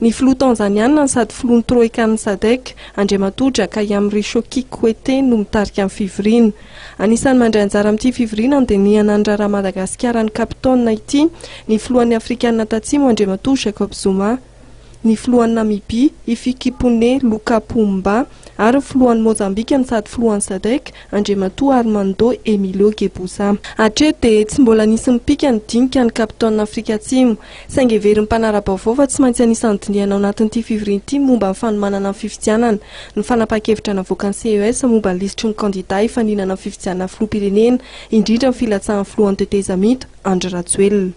Ny filoha Tanzaniana no sady filohan'ny Troikan'ny Sadec, Andriamatoa Jakaya Mrisho Kikwete no mitarika ny fivoriana. Anisan'ny mandray anjara amin'ity fivoriana handinihana ny raharaha Madagasikara any Cape Town ity ny filohan'ny Afrikanina Tatsimo Andriamatoa Jacob Zuma, ny filohan'i Namibia Hifikepunye Luka Pohamba ary ny filohan'i Mozambika no sady filohan'ny Sadec Andriamatoa Armando Emilio Guebuza. Hatreto dia tsy mbola nisy nipika ny dinika any Cape Town Afrika Atsimo. Saingy heverin'ny mpanara-baovao fa tsy maintsy anisan'ny dinihana ao anatin'ity fivoriana ity ny momba ny fanomanana ny fifidianana, ny fanapahan-kevitra navoakan'ny CES momba ny lisitry ny kandidà hifaninana amin'ny fifidianana filoham-pirenena, indrindra ny filatsahan'ny filohan'ny tetezamita, Andry Rajoelina.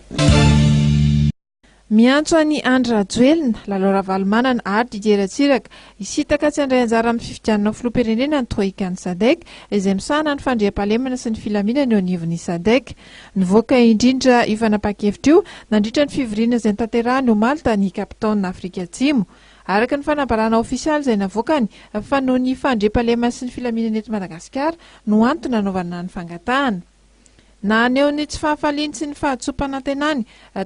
Miantso an'i Andry Rajoelina, Lalao Ravalomanana ary Didier Ratsiraka hisintaka tsy handray anjara amin'ny fifidianana ho filoham-pirenena ny Troika ny Sadec, izay misahana ny fandriampahalemana sy ny filaminana eo anivon'ny Sadec. Nivoaka indrindra io fanapahan-kevitra io nandritra ny fivoriana izay notanterahiny omaly tany Cape Town Afrika Atsimo. Araka ny fanambarana ofisialy izay navoakany fa noho ny fandriampahalemana sy ny filaminana eto Madagasikara no antony nanaovana ny fangatahana. Naneho ny tsy fahafaliany sy ny fahadisoam-panantenany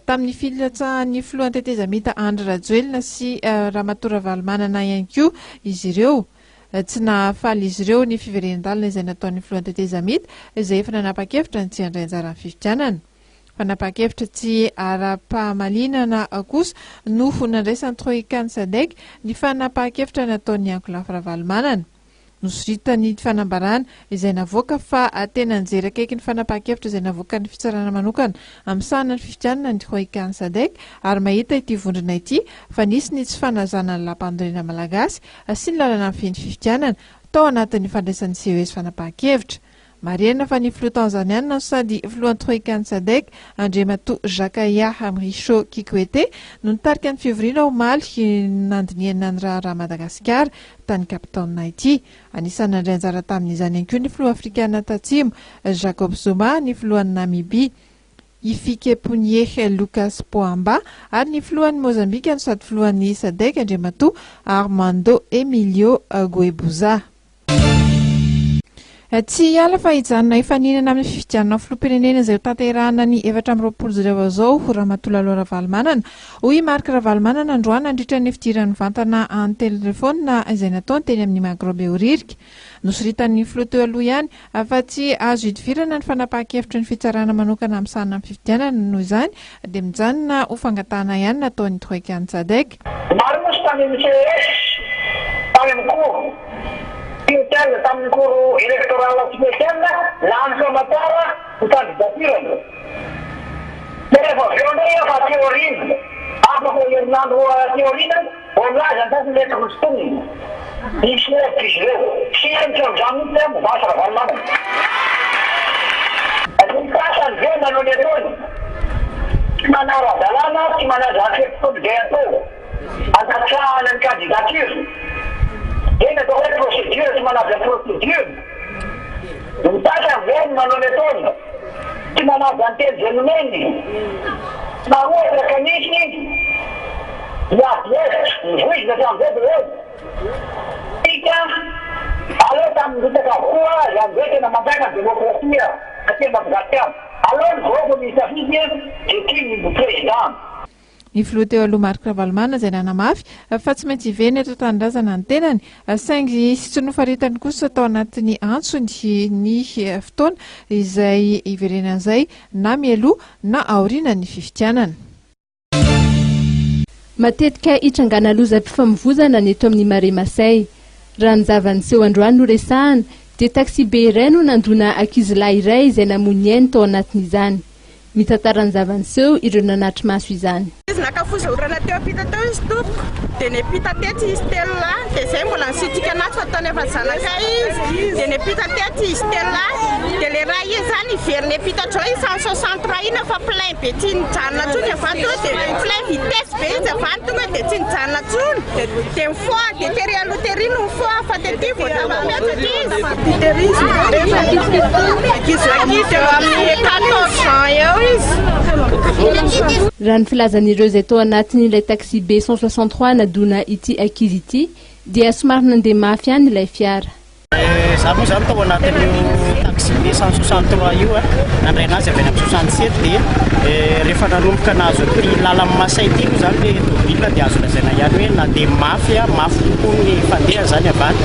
tamin'ny filatsahan'ny filohan'ny tetezamita Andry Rajoelina sy Ramatoa Ravalomanana ihany koa izy ireo. Tsy nahafaly izy ireo ny fiverenan-dalana izay nataon'ny filohan'ny tetezamita izay efa nanapa-kevitra ny tsy handray anjara amin'ny fifidianana. Fanapahan-kevitra tsy ara-pahamalinana kosa no nandraisan'ny Troika-n'ny Sadec ny fanapahan-kevitra nataon'ny ankolafy Ravalomanana. Nosoritan'ny fanambarana izay navoaka fa tena nijery akaiky ny fanapahan-kevitra izay navoakan'ny fitsarana manokana misahana ny fifidianana ny Troika-n'ny Sadec ary mahita ity vondrona ity fa nisy ny tsy fanajana ny lalàmpanorenana malagasy sy ny lalana mifehy ny fifidianana tao anatin'ny fandraisan'ny CES fanapahan-kevitra. Marihina fa ny filoha Tanzaniana no sady filohan'ny Troika-n'ny Sadec, Andriamatoa Jakaya Mrisho Kikwete, no nitarika ny fivoriana omaly nandinihana ny raharaha Madagasikara tany Cape Town ity. Anisan'ny nandray anjara tamin'izany ihany koa ny filoha Afrikana Tatsimo, Jacob Zuma, ny filohan'i Namibia, Hifikepunye Lucas Pohamba ary ny filohan'i Mozambika no sady filohan'ny Sadec, Andriamatoa Armando Emilio Guebuza. Tsy hiala fa hijanona hifaninana amin'ny fifidianana filoham-pirenena izay hotanterahina ny 24 jolay ho avy izao Ramatoa Lalao Ravalomanana, hoy i Marc Ravalomanana androany nandritra ny fidirany mivantana an-telefaonina izay nataony teny amin'ny Magro Behoririka. Nosoritan'ny filoha teo aloha ihany fa tsy azo idivirana ny fanapahan-kevitry ny fitsarana manokana misahana ny fifidianana, noho izany dia mijanona ho fangatahana ihany nataon'ny Troika-n'ny Sadec. Naroso tany amin'ny CES, tany amin'ny Cour spéciale, tamin'ny Cour électorale spéciale, lany soamatsara ny candidature-ny. Dia rehefa avy eo indray aho fa aty aoriana, afaka herinandro aty aoriana, Vao milaza ny sasany hoe tokony sintonina. Misy hevitra izy ireo. Tsy hentitra amin'izany mihitsy aho Mouvance Ravalomanana. Ny sasany ve manao ny ataony? Tsy manara-dalàna, tsy manaja ny fe-potoana izay atao andatsahana ny candidature. Izay ny atao hoe procédure, tsy manaja procédure. Ny sasany ve no manao ny ataony? Tsy manaja ny teny izay nomeny. Raha ohatra ka nisy ny ady hevitra nivoizina hatramin'izay dia hoe isika aleo samy mirotsaka avokoa izany hoe tena manjaka ny demokrasia aty Madagasikara. Aleo ny vahoaka no hisafidy dia tiany ho président. Ny filoha teo aloha Marc Ravalomanana izay nanamafy fa tsy maintsy hiverina eto an-tanindrazana ny tenany saingy tsy nofaritany kosa tao anatin'ny antsony ny fotoana izay hiverenan'izay na mialoha na aorianan'ny fifidianana. Matetika hitrangana lozam-pifamoivozana ny eto amin'ny Marais Masay. Raha ny zava-niseho androany no resahana dia taxi-be iray no nandona ankizilahy iray izay namoy ny ainy tao anatin'izany. Mitantara ny zava-niseho ireo nanatri-maso izany. Izy naka foza orana teo ampita teo izy tompoko dia niampita tetsy izy telo lahy dia zay mbola nisitrika anazy fa ataony efa zanakay izy dia niampita tetsy izy telo lahy dia le raha iny zany hiverina hiampita hatreo iny 163 iny efa plein be tsy nijanona tsony avy any tonga dia plein vitesse be izy avy any tonga dia tsy nijanona tsony dia mifoha dia tery aloha tery no mifoha fa tety vao tafapetraka izy. Tery izy ankizy ankizy eo amin'ny 14 ans eo izy. Raha ny filazan'ireo izay tao anatin'ilay taxi-be 163 nadona ity ankizy ity dia somary nandeha mafy ihany ilay fiara. Za moa zany tao anatin'io taxi-be 163 io, nandray anazy avy any amin'ny 67 dia rehefa nanomboka nahazo an'ity lalan'i Masay ity moa zany ilay tômôbila dia azo lazaina ihany hoe nandeha mafy, mafy kokoa ny fandeha zany avy any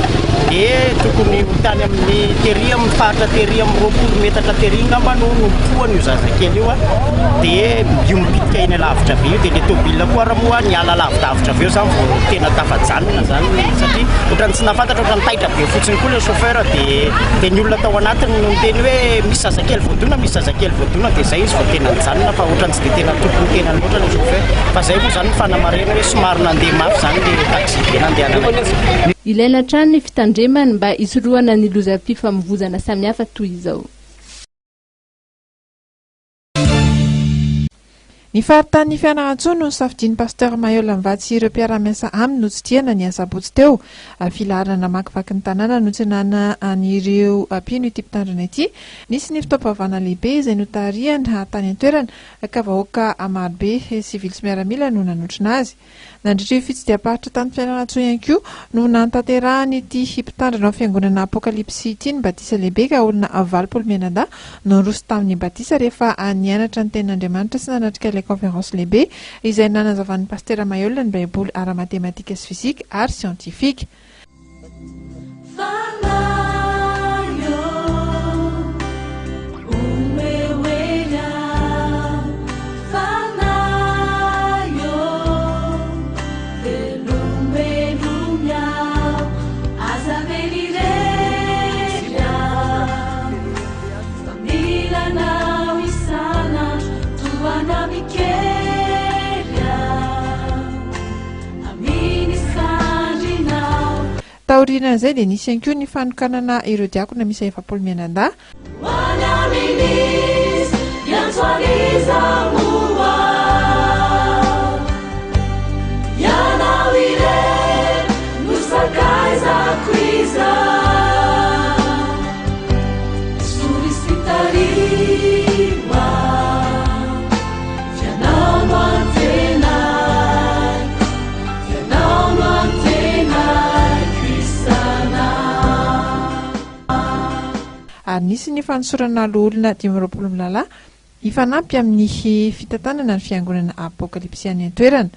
dia tokony ho tany amin'ny tery amin'ny faritra tery amin'ny 20 metatra tery angamba no nopohany io zazakely io dia io mipitika eny alavitra be io dia ilay tômôbila koa ary moa niala lavidavitra avy eo zany vao tena tafajanona zany satria ohatran'ny tsy nahafantatra ohatran'ny taitra be fotsiny koa ilay chauffeur dia dia ny olona tao anatiny no niteny hoe misy zazakely voadona misy zazakely voadona dia zay izy vao tena nijanona fa ohatran'ny tsy dia tena tompon'ny tenany loatra ilay chauffeur fa zay moa zany ny fanamarihana hoe somary nandeha mafy zany ilay taxi be nandehanana izy. Ilaina hatrany ny fitandremana mba hisorohana ny lozam-pifamoivozana samihafa toy izao. Ny faritanin'i Fianarantsoa no nosafidian'ny Pasteur Maheul Mivady sy ireo mpiara-miasa aminy notsidihana ny asabotsy teo. Filaharana namakivaky ny tanàna notsenana an'ireo mpino ity mpitandrina ity. Nisy ny fotoam-pivavahana lehibe izay notarihana tany an-toerana ka vahoaka marobe sivily sy miaramila no nanotrona azy. Nandritra io fitsidiham-paritra tany Fianarantsoa ihany koa no nanatanterahan'ity mpitandrina ao fiangonana Apokalypsy ity ny batisa lehibe ka olona 80 mianadahy no niroso tamin'ny batisa rehefa nianatra ny tenin'Andriamanitra sy nanatrika ilay conférence lehibe izay nanazavan'ny Pasitera Maheul ny Baiboly ara-matematika sy fizika ary siantifika. Taorian'izay dia nisy ihany koa ny fanokanana ireo diakona miisa 40 mianadahy. Ary nisy ny fanosorana loholona 25 mirahalahy hifanampy amin'ny fitantanana ny fiangonana Apokalypsy any an-toerana.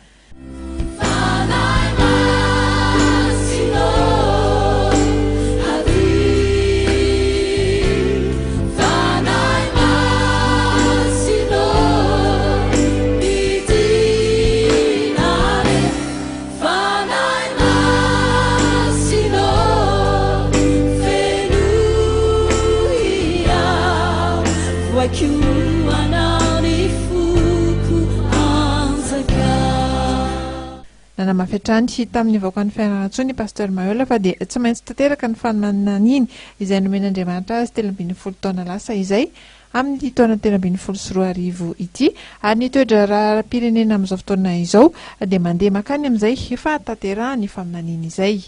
Nanamafy hatrany tamin'ny vahoakan'i Fianarantsoa ny Pasteur Maheul fa dia tsy maintsy tanteraka ny fanomanana izay nomen'Andriamanitra azy 13 taona lasa izay amin'ity taona 2013 ity ary ny toe-draharaha ara-pirenena amin'izao fotoana izao dia mandeha mankany amin'izay fahatanterahan'ny faminaniana izay.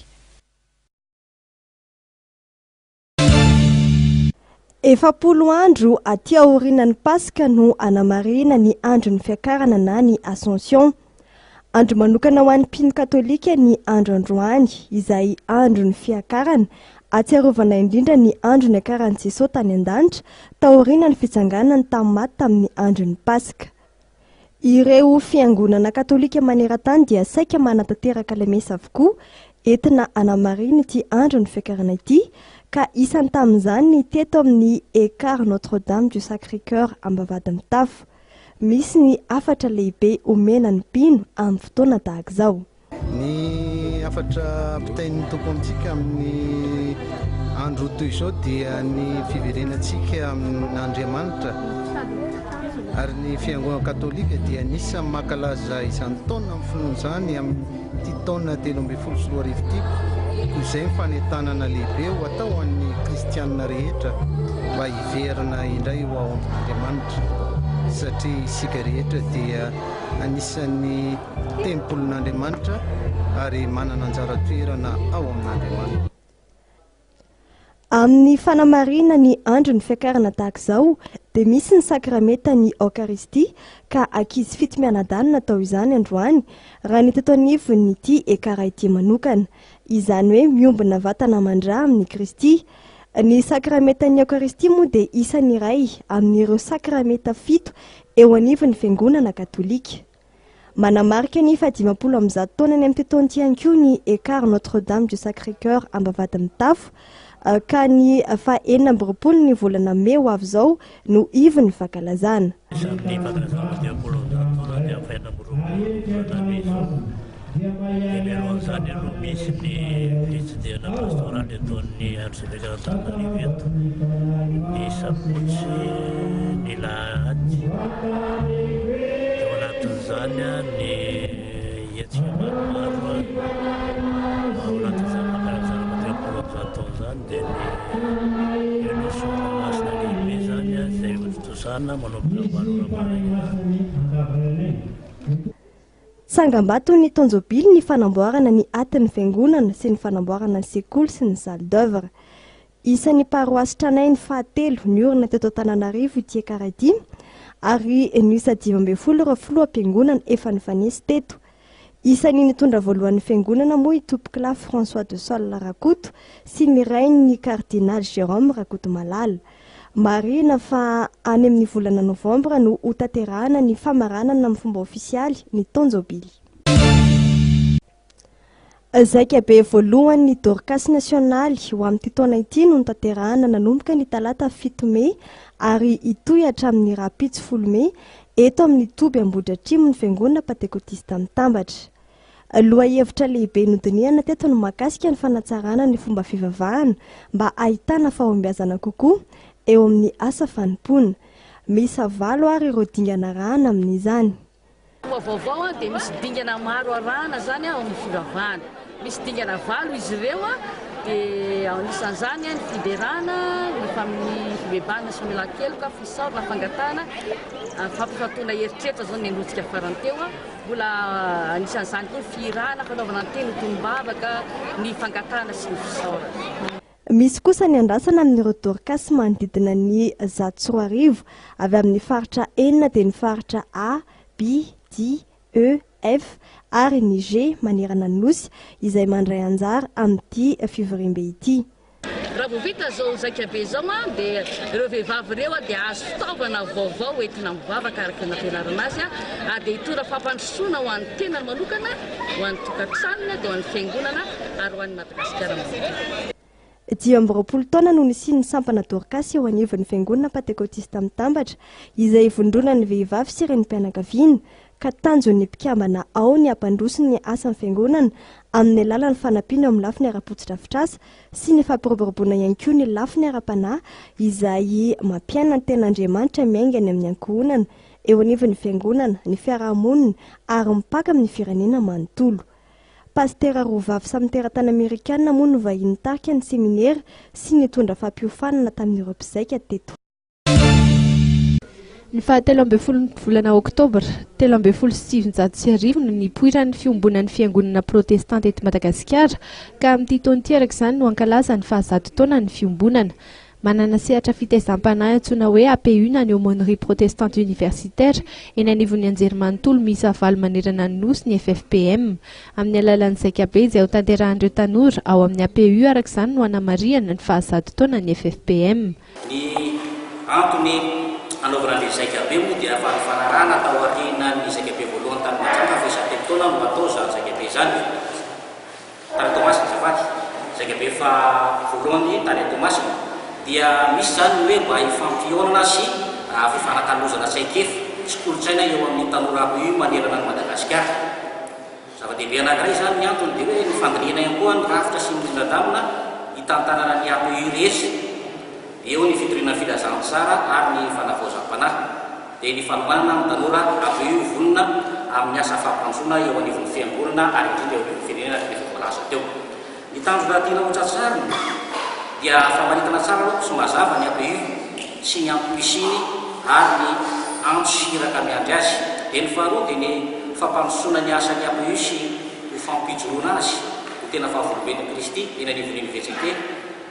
40 andro aty aorianan'ny Paska no anamarihina ny andron'ny fiakarana na ny Ascension. Andro manokana ho an'ny mpino katolika ny andro androany, izay andron'ny fiakarana, ahatsiarovana indrindra ny andro niakaran'i Jesoa tany an-danitra, taorianan'ny fitsanganany tamin'ny maty tamin'ny andron'ny Paska. Ireo fiangonana katolika maneran-tany dia saika manatanteraka lamesa avokoa entina hanamarihina ity andron'ny fiakarana ity ka isany tamin'izany ny teto amin'ny Ekar Notre Dame du Sacré Coeur Ambavahadimitafo. Misy ny hafatra lehibe omena ny mpino amin'ny fotoana tahaka izao. Ny hafatra ampitain'ny Tompo amintsika amin'ny andro toy izao dia ny fiverenantsika amin'Andriamanitra. Ary ny Fiangonana Katolika dia anisan'ny mankalaza izany taona amin'ny finoana izany amin'ity taona 2013 ity. Koa izay ny fanentanana lehibe ho atao ho an'ny kristianina rehetra mba hiverina indray ho ao amin'Andriamanitra satria isika rehetra dia anisan'ny tempolin'Andriamanitra ary manana anjara toerana ao amin'Andriamanitra. Amin'ny fanamarihina ny andron'ny fiakarana tahaka izao dia misy ny sakramentan'ny Eokaristia ka ankizy fito mianadahy no natao izany androany raha ny teto anivon'ity Ekara ity manokana. Izany hoe miombona vatana aman-dra amin'i Kristy. Ny sakramentan'ny Eokaristia moa dia isan'ny iray amin'ireo sakramenta fito eo anivon'ny Fiangonana katolika. Manamarika ny faha-150 taonany amin'ity taona ity ihany koa ny Ekar Notre Dame du Sacré Coeur Ambavahadimitafo ka ny faha-26 ny volana mey ho avy izao no ivon'ny fankalazana. Isan'ny fankalazana faha-150 taona dia faha-26 volana mey izao. Dia mialohan'izany aloha misy ny fitsidihana pastoraly ataon'ny arsevekan'Antananarivo eto ny sabotsy ny lahady. Dia ao anatin'izany ny hetsika maromaro ao anatin'izany fankalazana faha-150 taona izany dia ny ireo sorona masina lehibe izany izay hotontosana manomboka valo ora maraina. Tsangambaton'ny taon-jobily ny fanamboarana ny atin'ny fiangonana sy ny fanamboarana ny sekoly sy ny salle d'oeuvre. Isan'ny paroasy tranainy fahatelo niorina teto Antananarivo ity Ekara ity ary niisa 15 ireo filoham-piangonana efa nifanesy teto. Isan'ny nitondra voalohan'ny fiangonana moa i Tompokolahy François de Sol Rakoto sy ny rainy Kardinaly Jérôme Rakotomalala. Marihina fa any amin'ny volana novambra no hotanterahana ny famaranana amin'ny fomba ofisialy ny taon-jobily. Zaikabe voalohany ny Dorcas nasionaly ho amin'ity taona ity no notanterahana nanomboka ny talata fito mey ary hitohy hatramin'ny rahampitso folo mey eto amin'ny toby Ambohidratrimo ny Fiangonana Pantekotista Mitambatra. Lohahevitra lehibe nodinihana teto ny mahakasika ny fanatsarana ny fomba fivavahana mba hahitana fahombiazana kokoa eo amin'ny asa fanompoana. Miisa valo ary ireo dingana arahana amin'izany. Fomba vaovao dia misy dingana maro arahana izany ao amin'ny fivavahana. Misy dingana valo izy ireo dia anisan'izany ny fiderana, ny fibebahana sy famelan-keloka, fisaorana, fangatahana, fampifantohana eritreritra izao ny nenotsika farany teo. Mbola anisan'izany koa ny fihirana, fanaovana ny teny ho tonom-bavaka, ny fangatahana sy ny fisaorana. Misy kosa ny andrasana amin'ireo Dorcas manodidina ny 2100 avy amin'ny faritra enina dia ny faritra A, B, D, E, F ary ny G manerana ny Nosy izay mandray anjara amin'ity fivoriambe ity. Raha vao vita izao zaikabe izao dia ireo vehivavy ireo dia hahazo fitaovana vaovao entina mivavaka araka ny nampianarana azy ary dia hitondra fampandrosoana ho an'ny tenany manokana, ho an'ny tokantranony, dia ho an'ny fiangonana ary ho an'i Madagasikara manontolo. 25 taona no nisian'ny sampana Dorcas eo anivon'ny Fiangonana Pantekotista Mitambatra, izay ivondronan'ny vehivavy sy renim-pianakaviana, ka tanjon'ny mpikambana ao ny hampandroso ny asan'ny Fiangonana amin'ny alalan'ny fanampiana eo amin'ny lafiny ara-potodrafitrasa sy ny fampiroboroboana ihany koa ny lafiny ara-panahy izay mampiaina ny Tenin'Andriamanitra miainga any amin'ny ankohonana, eo anivon'ny Fiangonana, ny fiaraha-monina ary mipaka amin'ny firenena manontolo. Pasitera roa vavy samy teratany amerikana moa no vahiny nitarika ny seminera sy nitondra fampiofanana tamin'ireo mpizaika teto. Ny fahatelo ambin'ny folon'ny volana oktobra 1913 no nipoiran'ny fiombonan'ny fiangonana protestanta eto Madagasikara ka amin'ity taona ity araka izany no hankalaza ny fahazato taonan'ny fiombonana. Manana sehatra fitaizam-panahy antsoina hoe APU na ny Aumônerie Protestante Universitaire eny anivon'ny anjerimanontolo miisa valo manerana ny Nosy ny FFPM. Amin'ny alalan'ny zaikabe izay hotanterahan'ireo tanora ao amin'ny APU araka izany no hanamarihana ny fahazato taonan'ny FFPM. Ny antony anaovana an'ilay zaikabe moa dia fa nifanarahana taorianan'ny. izany tany Toamasina azafady, zaikabe faha voalohany tany Toamasina dia misy izany ny hoe mba hifampihaonana sy fifanakalozana traikefa sy kolontsaina eo amin'ny tanora APU manerana an'i Madagasikara. Zava-dehibe anankiray izany ny antony dia hoe ny fandinihana ihany koa ny rafitra sy ny rindran-damina hitantanana ny APU rehetra. Eo ny fitoriana ny filazantsara ary ny fanavaozam-panahy. Dia ny fanohanana ny tanora APU ho vonona amin'ny asa fampandrosoana eo anivon'ny fiangonana ary indrindra eo anivon'ny firenena araka ny efa voalaza teo. Ny tanjona tiana ho tratrarina dia famaritana tsara aloha sy mazava ny APU sy ny antom-pisiany ary ny antso sy iraka miandry azy. Dia ny faharoa dia ny fampandrosoana ny asan'ny APU sy ho fampijoroana azy ho tena vavolombelon'i Kristy eny anivon'ny Oniversite i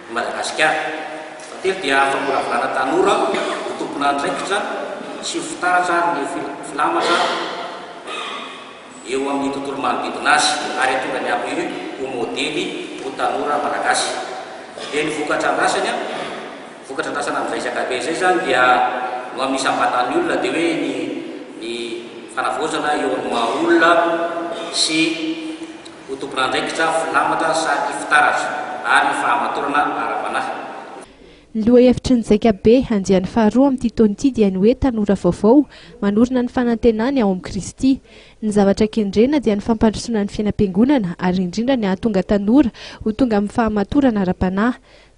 Madagasikara. Fahatelo dia famolavolana tanora ho tompon'andraikitra sy ho fitaratra ary ny filamatra eo amin'ny tontolo manodidina azy ary hahatonga ny APU ho modely ho tanora malagasy. Dia ny vokatra andrasany an, vokatra andrasana amin'izay ZKB izay izany dia no amin'ny isam-batan'ny olona dia hoe ny ny fanavaozana eo amin'ny maha olona sy ho tompon'andraikitra filamatra sady fitaratra ary fahamatorana ara-panahy. Ny lohahevitry ny Zaikabe, andiany faharoa amin'ity taona ity dia ny hoe Tanora vaovao, manorina ny fanantenany ao amin'i Kristy. Ny zavatra kendrena dia ny fampandrosoana ny fiainam-piangonana ary indrindra ny hahatonga tanora ho tonga amin'ny fahamatorana ara-panahy.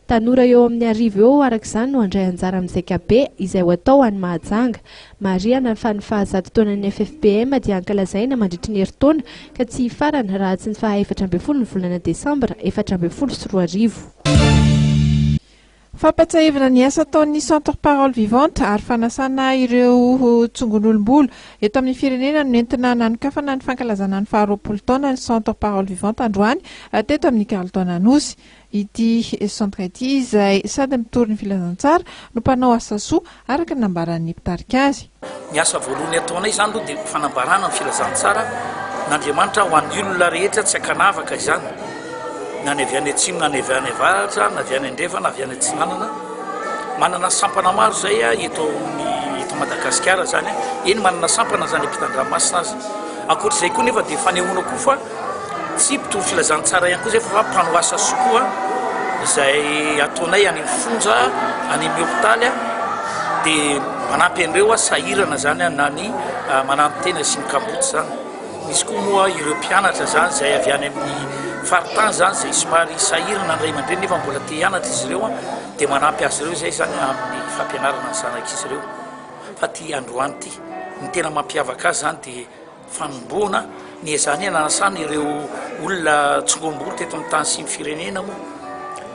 Tanora eo amin'ny arivo eo araka izany no handray anjara amin'ny Zaikabe izay ho atao any Mahajanga. Marihana fa ny fahazato taonan'ny ffpm dia ankalazaina mandritry ny herintaona ka tsy hifarana raha tsy ny faha 14 ny volana desambra 2014. Fampatsiahivana ny asa ataon'ny Centre Parole Vivante ary fanasana ireo tsongon'olom-bolo eto amin'ny firenena no nentina nanokafana ny fankalazana ny faharoapolo taona ny Centre Parole Vivante androany teto amin'ny Carlton Anosy. Ity centre ity izay sady mitory ny filazantsara no mpanao asa soa araka ny nambaran'ny mpitarika azy. Ny asa voalohany ataonay izany aloha dia fanambarana ny filazantsara n'Andriamanitra ho an'ny olona rehetra tsy ankanavaka izany, na ny avy any atsimo na ny avy any avaratra na avy any andrefana na avy any atsinanana. Manana sampana maro izay eto amin'ny eto Madagasikara izany, eny manana sampana izany ampitan-dranomasina aza. Ankoatra izay koa nefa dia fanehoana koa fa Tsy mpitory filazantsara ihany koa izay fa mpanao asa soa koa izay ataonay any amin'ny fonja, any amin'ny hopitaly dia manampy an'ireo sahirana izany na ny mananotena sy ny kamboty izany. Misy koa moa ireo mpianatra izany izay avy any amin'ny faritany izany izay somary sahirana ny ray aman-dreny nefa mbola te hianatra izy ireo dia manampy azy ireo izay izany amin'ny fampianarana ny zanak'izy ireo. Fa ity androany ity ny tena mampiavaka azy izany dia Fanombohana ny ezahany nanasana ireo olona tsongombolo teto amin'ny tany sy ny firenena moa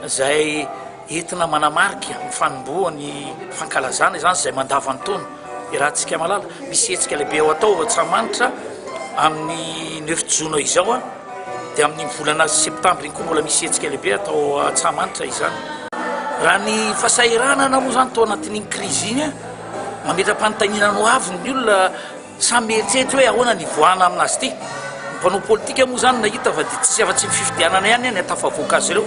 izay entina manamarika ny fanombohan'ny fankalazana izany izay mandavan-taona. Iarahantsika mahalala, misy hetsika lehibe ho atao ao Antsahamanitra amin'ny neuf jona izao dia amin'ny volana septambra iny koa mbola misy hetsika lehibe atao ao Antsahamanitra izany. Raha ny fahasahiranana moa izany tao anatin'iny krizy iny, mametra-panontaniana ny ho avy ny olona. Samy mieritreritra hoe ahoana ny hivoahana aminazy ity. Ny mpanao politika moa izany nahita fa dia tsisy afa-tsy ny fifidianana ihany ny hatafavoaka azy ireo.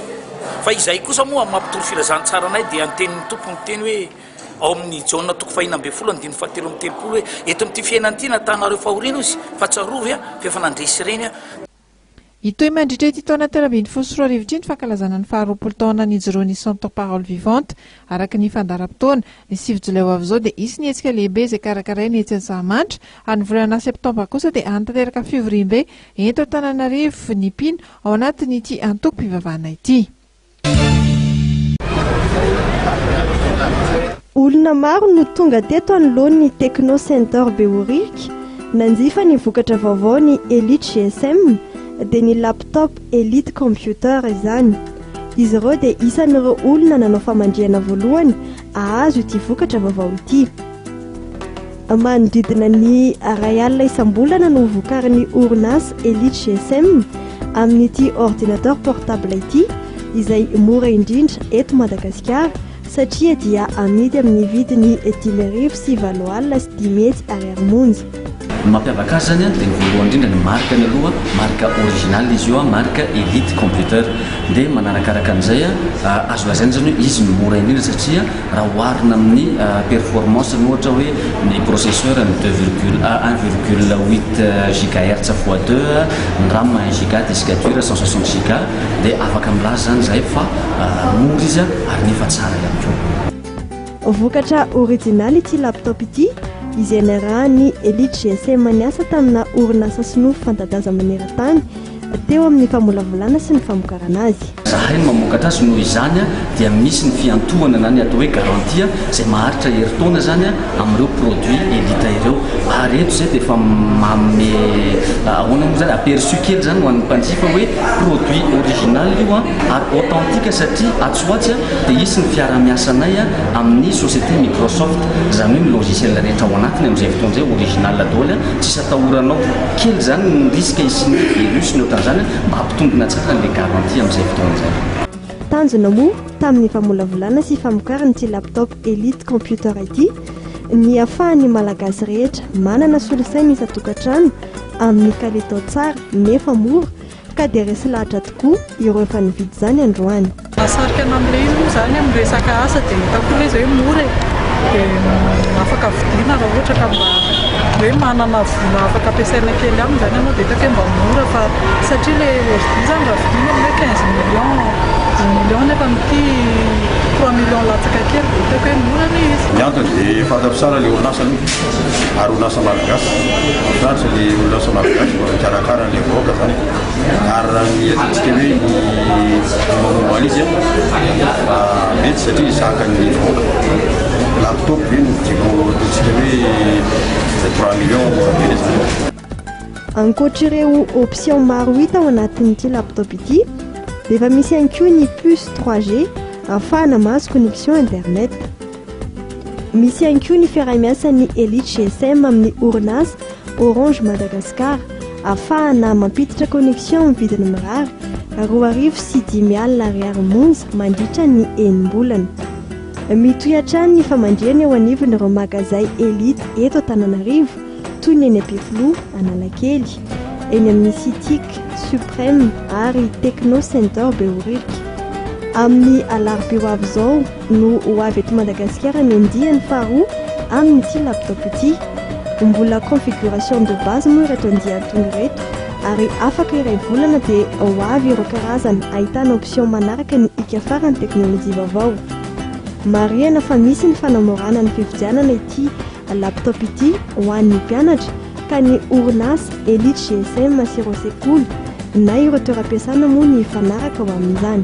Fa izahay kosa moa amin'ny maha mpitory filazantsara anay dia ny tenin'ny Tompo miteny hoe ao amin'ny Jaona toko fahina ambin'ny folo andininy fahatelo amby telopolo hoe eto amin'ity fiainana ity nahatanareo fahoriana izy fa tsarovy fa efa nandresy ireny aho. Hitohy mandritra ity taona 2013 ity ny fankalazana ny faharoapolo taona nijoroan'ny Centre Parole Vivante. Araka ny fandaharam-potoana, ny sivy jolay ho avy izao dia hisy ny hetsika lehibe izay karakaraina etsy Antsahamanitra ary ny volana septambra kosa dia hanatanteraka fivoriambe eto Antananarivo ny mpino ao anatin'ity antokom-pivavahana ity. Olona maro no tonga teto anoloan'ny Techno Center Behoririka nanjifa ny vokatra vaovao ny Elite GSM dia ny laptop Elite Computer izany. Izy ireo dia isan'ireo olona nanao famandrihana voalohany ahazo ity vokatra vaovao ity. Manodidina ny iray alina isam-bolana no vokarin'ny orinasa Elite GSM amin'ity ordinateur portable ity izay mora indrindra eto Madagasikara satria dia amidy amin'ny vidiny 5850 ariary monja. Ny mampiavaka azy izany dia ny voalohany indrindra ny marque-ny aloha, marque original izy io, marque Elite Computer. Dia manarakaraka an'izay, azo lazaina izany hoe izy no mora indrindra satria raha oharina amin'ny performance-ny ohatra hoe ny processeur ny deux virgule un virgule huit gigahertz fois deux, ny ram un giga, disque dur 160 giga dia afaka milaza izany izahay fa mora izy ary nefa tsara ihany koa. Vokatra orijinaly ity laptop ity izay niarahan'ny Elite GSM niasa tamina orinasa sinoa fanta-daza maneran-tany teo amin'ny famolavolana sy ny famokarana azy. Zahay no mamokatra azy noho izany dia misy ny fiantohana na ny atao hoe garantie izay maharitra herintaona izany amin'ireo produits Elite ireo ary eto izay dia efa manome ahoana moa izany aperçu kely izany ho an'ny mpanjifa hoe produit original io ary authentique satria atsy ho atsy dia hisy ny fiarahamiasanay amin'ny société Microsoft izany hoe ny logiciel rehetra ao anatiny amin'izay fotoana izay original daholo tsisy atahoranao Kely izany ny risque hisian'ny virus ny ohatran'izany mba hampitombina tsara an'ilay garantie amin'izay fotoana izay. Tanjona moa tamin'ny famolavolana sy famokarana ity laptop Elite Computer ity ny hahafahan'ny Malagasy rehetra manana solosaina isan-tokantrano amin'ny kalitao tsara nefa mora ka dia resy lahatra tokoa ireo efa nividy izany androany. Mahasarika anah amin'ilay izy moa izany amin'ny resaka asa dia hitako koa ilay izy hoe mora e, dia afaka vidiana raha ohatra ka mba hoe manana vola afaka ampiasaina kely aminy izany ianao dia hitako hoe mba mora fa satria ilay ordi izany raha vidiana amin'ny hoe 15 millions, 10 millions nefa amin'ity 3 millions latsaka kely dia hitako hoe mora ilay izy. Ny antony dia fantatro tsara ilay orinasa aloha ary orinasa malagasy. Mahafinaritra ilay orinasa malagasy mba mikarakara an'ilay vahoaka izany e. Ary raha ny ataontsika hoe ny mombamomba an'izy mety satria zakan'ny vahoaka. Laptop ve no vidiako ataontsika hoe 3 millions mora be ilay zany. Ankoatr'ireo options maro hita ao anatin'ity laptop ity dia efa misy ihany koa ny puce 3G ahafahana mahazo connexion internet. Misy ihany koa ny fiaraha-miasan'ny Elite GSM amin'ny orinasa Orange Madagascar ahafahana mampiditra connexion amin'ny vidiny mirary 5002 ariary monja mandritra ny enim-bolana. Mitohy hatrany ny famandrihana eo anivon'ireo magazay Elite eto Antananarivo toy ny eny Ampefiloha, Analakely, eny amin'ny Citic, Supreme ary Techno Center Behoririka. Amin'ny alarobia ho avy izao no ho avy eto Madagasikara ny andiany faharoa amin'ity laptop ity. Mbola configuration de base moa ireto andiany tonga ireto ary afaka iray volana dia ho avy ireo karazana ahitana option manaraka ny hika farany teknolojia vaovao. Marihana fa misy ny fanamorana ny fividianana ity Laptop ity ho an'ny mpianatra ka ny orinasa Elite GSM sy ireo sekoly na ireo toeram-piasana moa ny hifanaraka ho amin'izany.